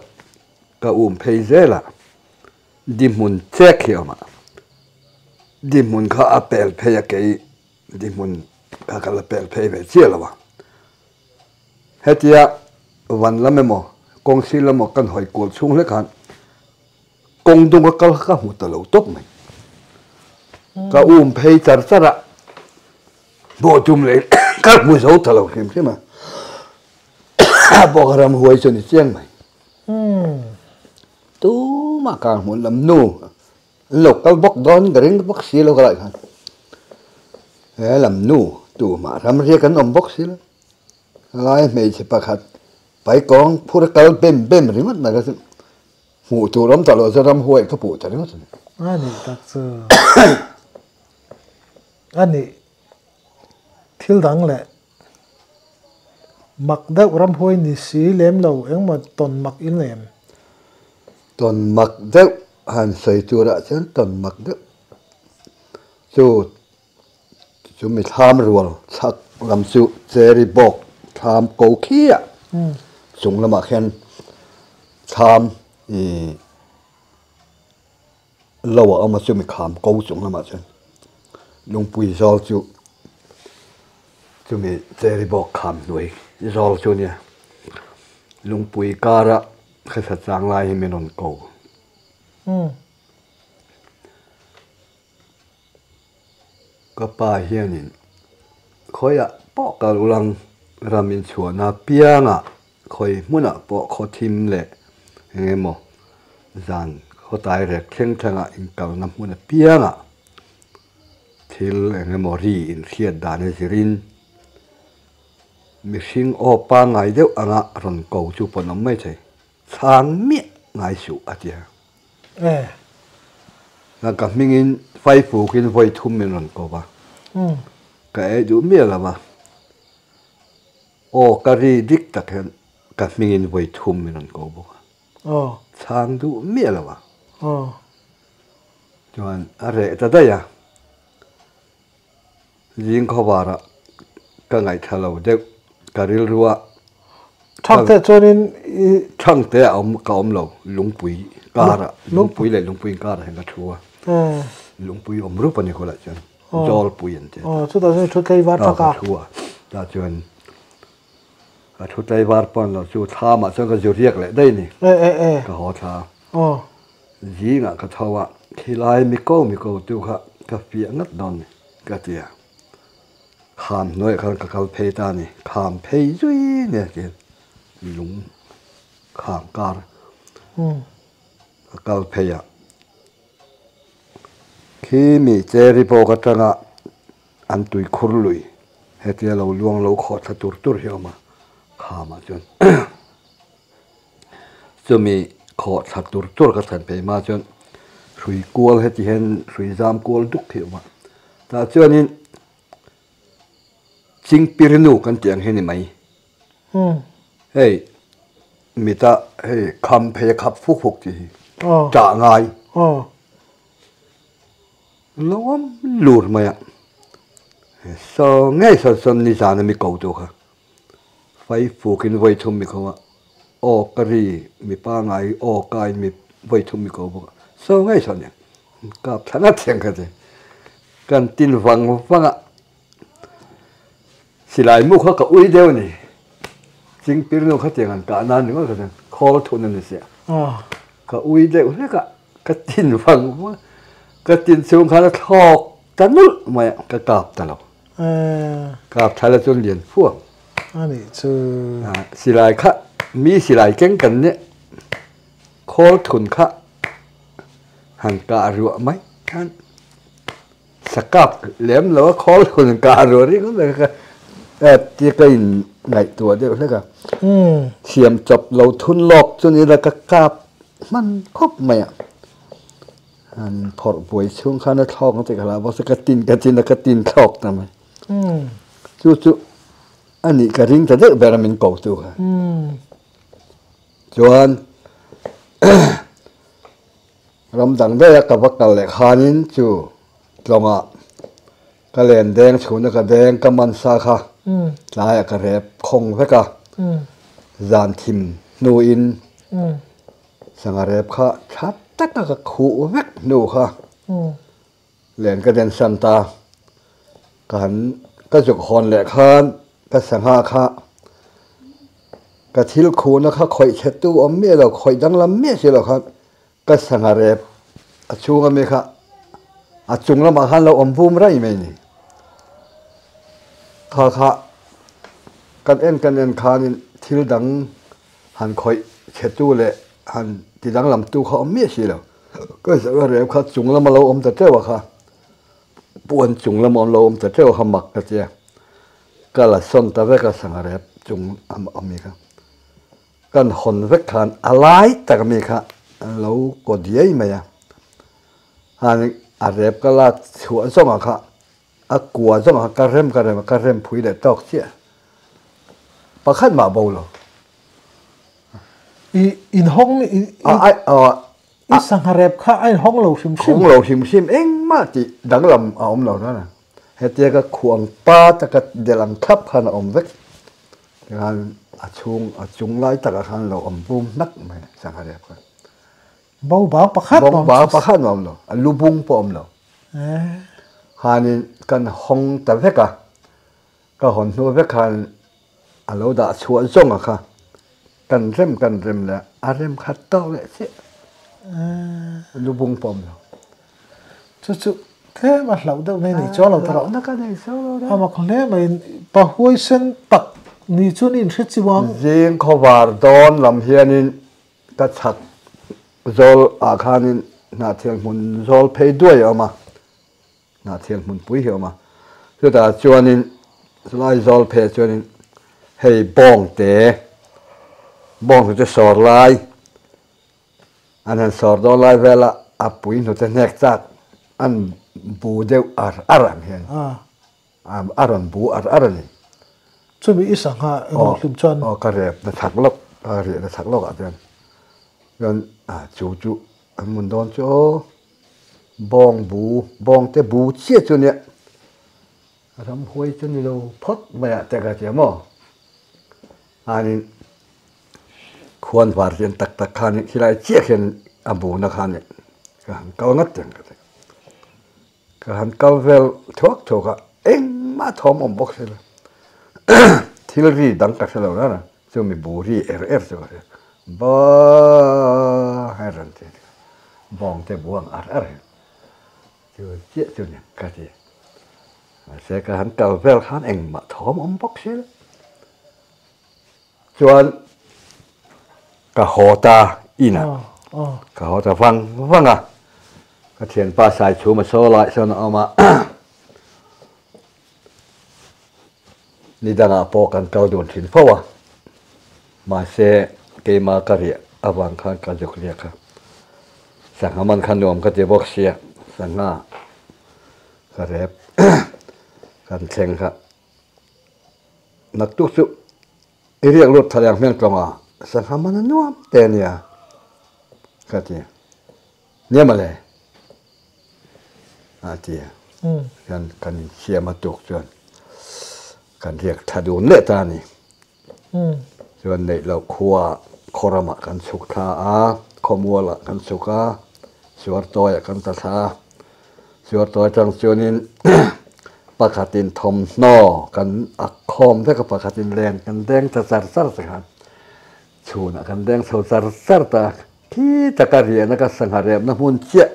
ka um phei zel a di hmun chek hi a awm a di hmun kha a pel phei a kei Di hmun kha ka la pel phei ve chiah lo a. Hetia van lam emaw kawng sir lam emaw kan hawi kual chhung hlek khan kawng dung a kal kha ka hmu ta lo tawp mai. Ka um phei char char a, bawh tum leh ka hmu zo ta lo hrim hrim a. Bawk a ram huai chu a ni chiang mai. Tumah kang hmun lam nu An lo kal bawk dawn ka ring bawk si lo ka laih khan he lam nu tumah ram riak an awm bawk si lo lai hmeichhe pakhat paikawng phur a kal bem bem ringawt mai kha chu hmuh tur awm tawh loh chu ram huai ka puh ta ringawt a ni. A nih tak chu a nih thil dang leh mak deuh ram huai ni si lem lo engmaw tawn mak in lem. Tawn mak deuh han sawi turah chuan tawn mak deuh chu chu mi thlam rual chhak lam chu cherry bawk thlam ko khiah chung lamah khian thlam ih lo a awm a chumi kham ko chung lamah chuan lungpui zawl chu chumi cherry bawk kham hnuai zawl chu a nia lungpui kara Khasa chang lai hi min rawn ko. Ka pa hianin khawiah pawh kal ulang ram inchhuahna piangah. Khawi hmunah pawh khaw thim leh eng emaw zan khawtai rek thleng thlengah inkalna hmun apiangah thil eng emaw ri inhriat dan a zirin mihring aw pangngai deuh anga rawn ko chu pawn awm mai thei. Chhang miah ngai suh a ti a. Ka hmingin Faifukin vawi thum min rawn ko va, ka ei duh miah lo va. Aw ka ri dik tak hian ka hmingin vawi thum min rawn ko bawk a. Chhang duh miah lo a. Chuan a reh ta daih a. Zing khawvarah ka ngaihthla lo deuh ka rilru a. Thangte chuanin i. Thangte a awm ka awm lo lungpui karah lungpui leh lungpui inkarah hian ka thu a. Lungpui awm rup a ni khawlai chuan. Zawlpui an ti a. Aw chutah chuan i thu tlaivar tak a. Ka thu a tah chuan ka thu tlaivar pawn lo chu thlamah chuan ka zu riak leh daih a ni. Ka haw thla a. Zingah ka tho a khilai miko miko tu kha ka fiah ngat dawn ni ka ti a. Kham hnuaiah khan ka kal phei ta a ni. Kham phei zui nia tiin lung kham kar ka kal phei a. Khi mi cherry bawk atanga an tui khur lui hetia lo luang lo khawh thla tur tur hi a awm a, khamah chuan chumi khawh thla tur tur ka thlen phei hma chuan hrui kual heti hian hrui zam kual duk hi a awm a, tah chuanin chingpirnu kan tih ang hi a ni mai. Hei mita hei kham phei a khap fuk fuk tih hi ṭah ngai lawm lur mai a saw ngei sawn sawn nizan a mi ko tu kha fai fukin vawi thum mi ko a aw ka ri mi pangai aw ka in mi vawi thum mi ko bawk a saw ngei sawn kap thla ngat chiang kha che kan tin vang vang a. Silai mu kha ka ui deuh a ni. Chingpir nu kha tiang an kah nan ringawt kha chuan khawl thun a ni sia. Ka ui deuh hlek a, ka tin vang vang a, ka tin chhung khan a thlawk ta nulh mai a, ka kap ta lo. Kap tha la chuan lian fuang. A nih chu. Silai kha mi silai keng kan nia, khawl thun kha han kah ruah mai khan. Sakap lem lo a khawl hun kah ruah ringawt mai kha tia ka in ngaihtuah deuh hlek a. Siam chawp lo thun lawk chu ni la ka kap hman khawp mai a. Han phawrh buai chhung khan a thlawk ang tih ka hlau bawk se ka tin ka tin a ka tin thlawk ta mai. Chu chu a nih ka ring ta deuh ber a min ko tu kha. Chuan Ram dang daih a ka va kal leh khanin chu tlawngah ka len deng chhuna ka deng ka man sa kha tlaiah ka rep khawng vek a, zan thim hnuin sangha rep kha tha taka ka khuh vek hnu kha len ka den san ta. Ka han ka zuk hawn leh khan ka sangha kha ka thil khuhna kha khawih chhetu awm miah lo, khawih danglam miah si lo khan Ka sangha rep a chhung ami kha a chung lamah khan lo awm vum raih mai ni. Kha kha kan en kan en khanin thil dang han khawih chhetu leh han ti danglamtu kha awm miah si lo. Ka sangha rep kha chung lama lo awm ta teuh a kha, puan chung lama lo awm ta teuh a kha mak ka tia. Ka la sawn ta vek a sangha rep chung ami kha. Kan hawn vek khan a lai tak ami kha an lo kaw diai mai a, han a rep ka lak chhuah zawngah kha a kua zawngah kha ka rem ka rem a, ka rem phui leh tawk chiah pakhat mah bo lo. I inhawng i i sangha rep kha a inhawng lo hrim hrim. Hawng lo hrim hrim engmah tih danglam a awm lo na. Hetia ka khuang pa taka delh ang thlap khan a awm vek. Tikhan a chhung a chung lai takah khan lo awm vum hnak mai sangha rep kha. Bo bang pakhat mah awm lo. Pakhat mah awm lo. A lu bung pawh awm lo. Khanin kan hawng ta vek a, ka hawn hnu vek khan a lo dah chhuah zawng a kha kan rem kan rem leh a rem khat tawk leh chiah. Lu bung pawh awm lo. Chu chu tlem a hlauh deuh mai nei chuang lo ta rawh. Hlauhna ka nei chuang lo reng. A mak hle mai, pa huaisen tak. Ni chuan i inhre chiang. Zing khawvar dawn lam hianin ka chhak zawl ah khanin Hnahthial hmun zawl phei duai a awm a, Hnahthial hmun pui hi a awm a. Chutah chuanin chulai zawl phei ah chuanin hei bawngte, bawngte chu sawr lai An han sawr dawn lai vela a pui hnute hnek chak an bu deuh ar ar ang hian a rawn bu ar ar a ni. Chumi i sangha emaw hlim chuan. Aw ka rep na chak lawk ka riah na chak lawk ah chuan chuan chu chu an mun dawn chu aw bawng bu bawng te bu chiah chu nia ramhuai chu ni lo phawt mai ah te ka ti a maw anin. Khuan var hian tak tak khan khilai chiah khian a buna khan ka han kal ngat reng ka ti. Ka han kal vel thuak thuak a, engmah thawm awm bawk si lo. Thil ri dang ka hre lo reng a, chumi bu ri er er chu ka hria. Ba hei rawn ti a, bawng te bu ang ar ar hian chu chiah chu ni ka ti. Mahse ka han kal vel khan engmah thawm awm bawk si lo. Chuan ka haw ta inah ka haw ta vang vang a, ka thianpa Saichhuma saw lai sawn a awm a, ni dangah pawh kan kal dun thin fo a, mahse keima ka riah avang khan ka zuk riak a, sangha man kha nuam ka ti bawk sia, sangha ka rep kan thleng kha. Naktuk chu i riak lut thar ang hmel tlawng a, sangha man a nuam te a nia ka ti. Nia mawle a ti a. Hian kan insiam a tuk chuan kan riak tha dun leh ta a ni. Chuan neih loh khua khaw ramah kan chhuk thla a, khawmualah kan chhuk a, Suartawiah kan ta thla a. Suartawi atang chuanin pakhatin thawmhnaw kan ak khawm vek a, pakhatin len kan deng ta char char te khan chhunah kan deng chho char char ta a. Khi taka riahna ka sangha repna hmun chiah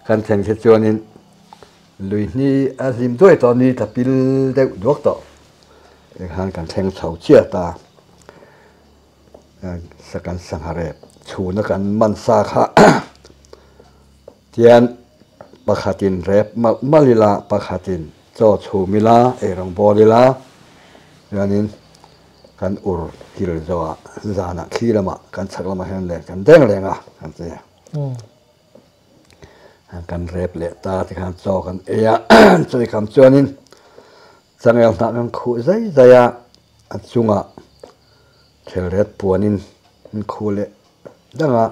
kan thlen khi chuanin lui hni a hlim duai tawh a, ni tla pil deuh duak tawh. Tikhan kan thleng chho chiah ta a, kan sangha rep chhuna kan man sa kha tian pakhatin rep malh malh ila, pakhatin chaw chhum ila, eirawng bawl ila chuanin kan ur kil zawhah zanah thli lamah kan chhak lamah hian len kan deng reng a kan ti a. Kan rep leh ta tikhan chaw kan ei a, chaw ei kham chuanin Changel hnah kan khuh zai zai a, a chungah thelret puanin an khuh leh dang a,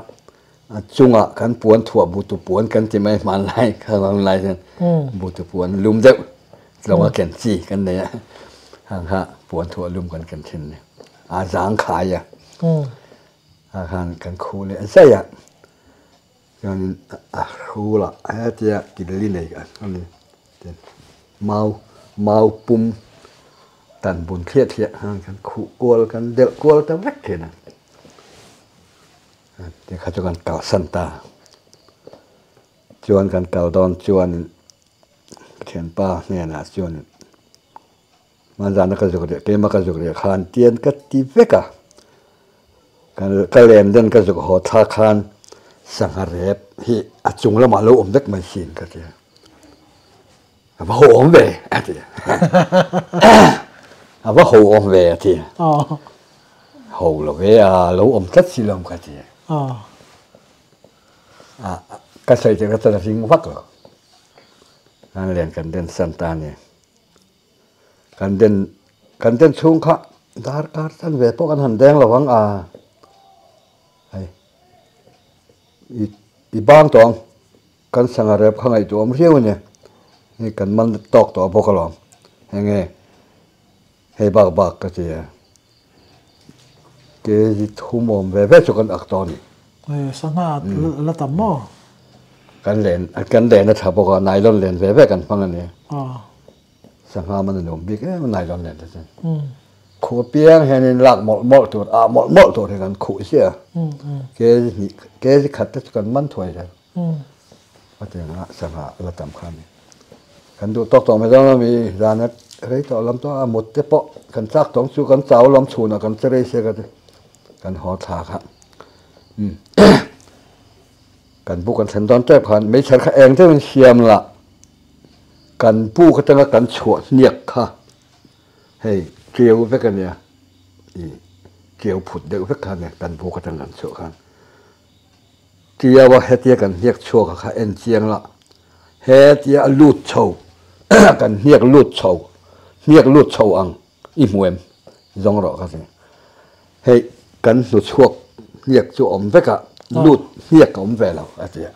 a chungah kan puan thuah butu puan kan ti mai hmanlai kha hmanlai hian butu puan lum deuh tlawnga ken chi kan nei a, hang kha puan thuah lum kan ken thin a ni, a zang khai a, ah khan kan khuh leh zai a. Chuanin a hrulah hetia kil i nei a ni tin mau mau pum tan bun thliah thliah khan kan khuh kual kan delh kual ta vek thin a tikha chu kan kalsan ta chuan kan kal dawn chuanin thianpa hnenah chuanin Hmanzana ka zuk reh keimah ka zuk reh khan tian ka ti vek a, ka lem den ka zuk haw thla khan sangha rep hi a chung lamah lo awm vek mai sin ka ti a, a va ho awm ve a ti a, a va ho awm ve a ti a, ho lo ve a lo awm tlat si lo ka ti a, ka sawi chu ka chuan a ring vak lo, an len kan den san ta a ni. Kan den kan den chhung kha darkar chan ve pawh kan han deng lo ang a, hei i i bang tawh ang kan sangha rep kha ngaihtuah awm riau a nia, hei kan man tawk tawh bawk alawm eng nge hei bak bak ka ti a, kg thum awm ve ve chu kan ak tawh a ni. Sangha la tam maw? Kan len kan len a tha bawk a, nylon len ve ve kan hmang a ni. Sangha man a nuam bik em a nylon len te chuan. Khuh apiang hianin lak mawlh mawlh tur ah mawlh mawlh tur hi kan khuh ziah a. Kg hnih kg khat te chu kan man thuai zel. Hetiang a sangha la tam kha a ni. Kan duh tawk tawh mai dawn a mi zan a. Rei tawh lam tawh a mut te pawh kan chak tawng chu kan chau lam chhunah kan che rei se ka ti. Kan haw thla kha. Kan bu kan thlen dawn tep khan meichher kha eng deuhin siam la kan buk atanga kan chhuah hniak kha hei ṭiau vek a nia ih ṭiau phut deuh vek kha a nia kan buk atang kan chhuah khan ṭiau a hetia kan hniak chhuak a kha en chiang la hetia a lut chho kan hniak lut chho hniak lut chho ang i hmu em zawng rawh ka ti hei kan hnu chhuak hniak chu awm vek a lut hniak a awm ve lo a ti a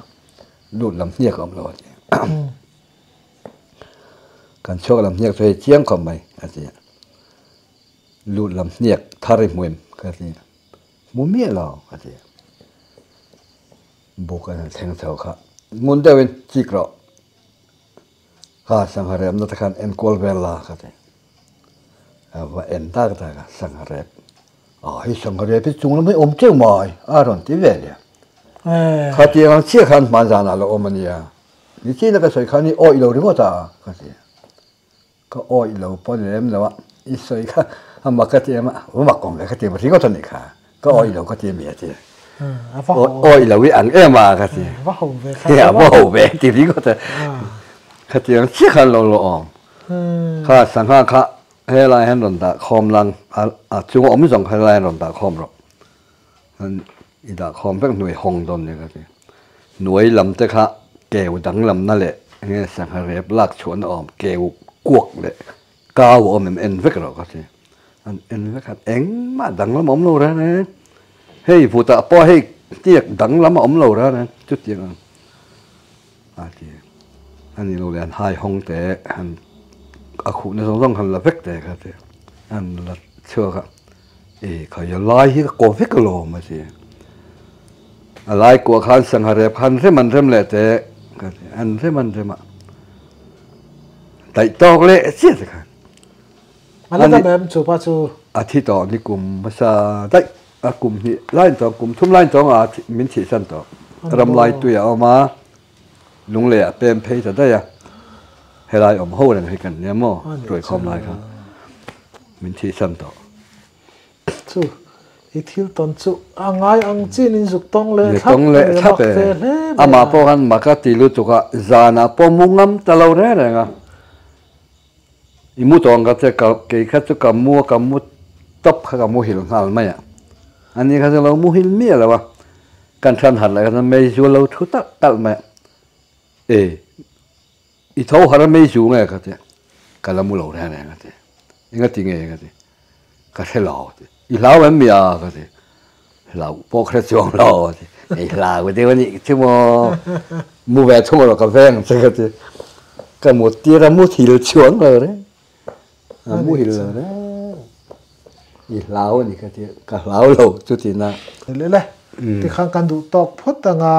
lut lam hniak a awm lo a ti a kan chhuak lam hniak chu hei chiang khawp mai a ti a lut lam hniak thar i hmu em ka ti a hmu miah lo a ti a buk a thleng chho kha ngun deuhin chik rawh kha sangha remna te khan enkual vel la ka ti. A va en tak tak a, sangha rep. A hei sangha rep hi chung lam hi awm teuh mai a rawn ti ve nia. Khatiang ang chiah khan hman zanah lo awm a nia. Ni chin a ka sawi khan i awih lo ringawt a ka ti. Ka awih lo pawh ni lem lo a, i sawi kha a mak ka ti em a, va mak awm ve ka ti ringawt a nih kha. Ka awih lo ka ti mi a ti. Awih lo i ang em a ka ti. Va ho ve kha. Va ho ve ti ringawt a. Khatiang chiah khan lo lo awm. Kha sangha kha helai hian rawn dah khawm lang a chung a awm zawng kha helai hian rawn dah khawm rawh. I dah khawm vek hnuai hawng dawn nia ka ti. Hnuai lam te kha keu danglamna leh enge sangha rep lak chhuahna awm keu kuak leh kau a awm em en vek rawh ka ti. An en vek a engmah danglam a awm lo reng reng. Hei vutah pawh hei tiak danglam a awm lo reng reng chutiang ang. A ti. A ni lo leh an hai hawng te han a khuhna zawng zawng han la vek te kha ti. An la chhuak a, e khai a lai hi ka kaw vek alawm a ti. A lai kuah khan sangha rep khan rem an rem leh te ka ti. An rem an rem a. Daih tawk leh chiah te khan. A la dam em chu pa chu? A thi tawh ni kum hmasa daih. A kum hnih lain tawng, kum thum lain tawng a min thihsan tawh. Ram lai tui a awm a, lunglei ah pem phei ta daih a. Helai awm ho reng hi kan nia maw, ruaikhawm lai kha min thihsan tawh. Chu, i thil tawn chu a ngai ang chin in zuk tawng leh thlap e, mak ve hle mai a. Amah pawh khan mak a ti lutuk a, zanah pawh mu ngam ta lo reng reng a. I mu tawng ka che ka kei kha chu ka mu a ka mu tawp kha ka muhil nghal mai a, ani kha chu lo muhil miah lo a, kan than harh leh kha chuan meizu a lo thu talh talh mai a, e i tho harh a meizu nge ka ti a, ka la mu lo reng reng a ti, engati nge ka ti, ka hre lo a ti, i hlau em mi a ka ti, hlau pawh ka hre chuang lo a ti, i hlau deuh a nih chu maw, mu ve thung erawh ka veng che ka ti, ka mut tir a muthil chuang lo reng, a muhil lo reng, i hlau a ni ka ti, ka hlau lo chutina. Le le, tikhan kan duh tawk phawt anga.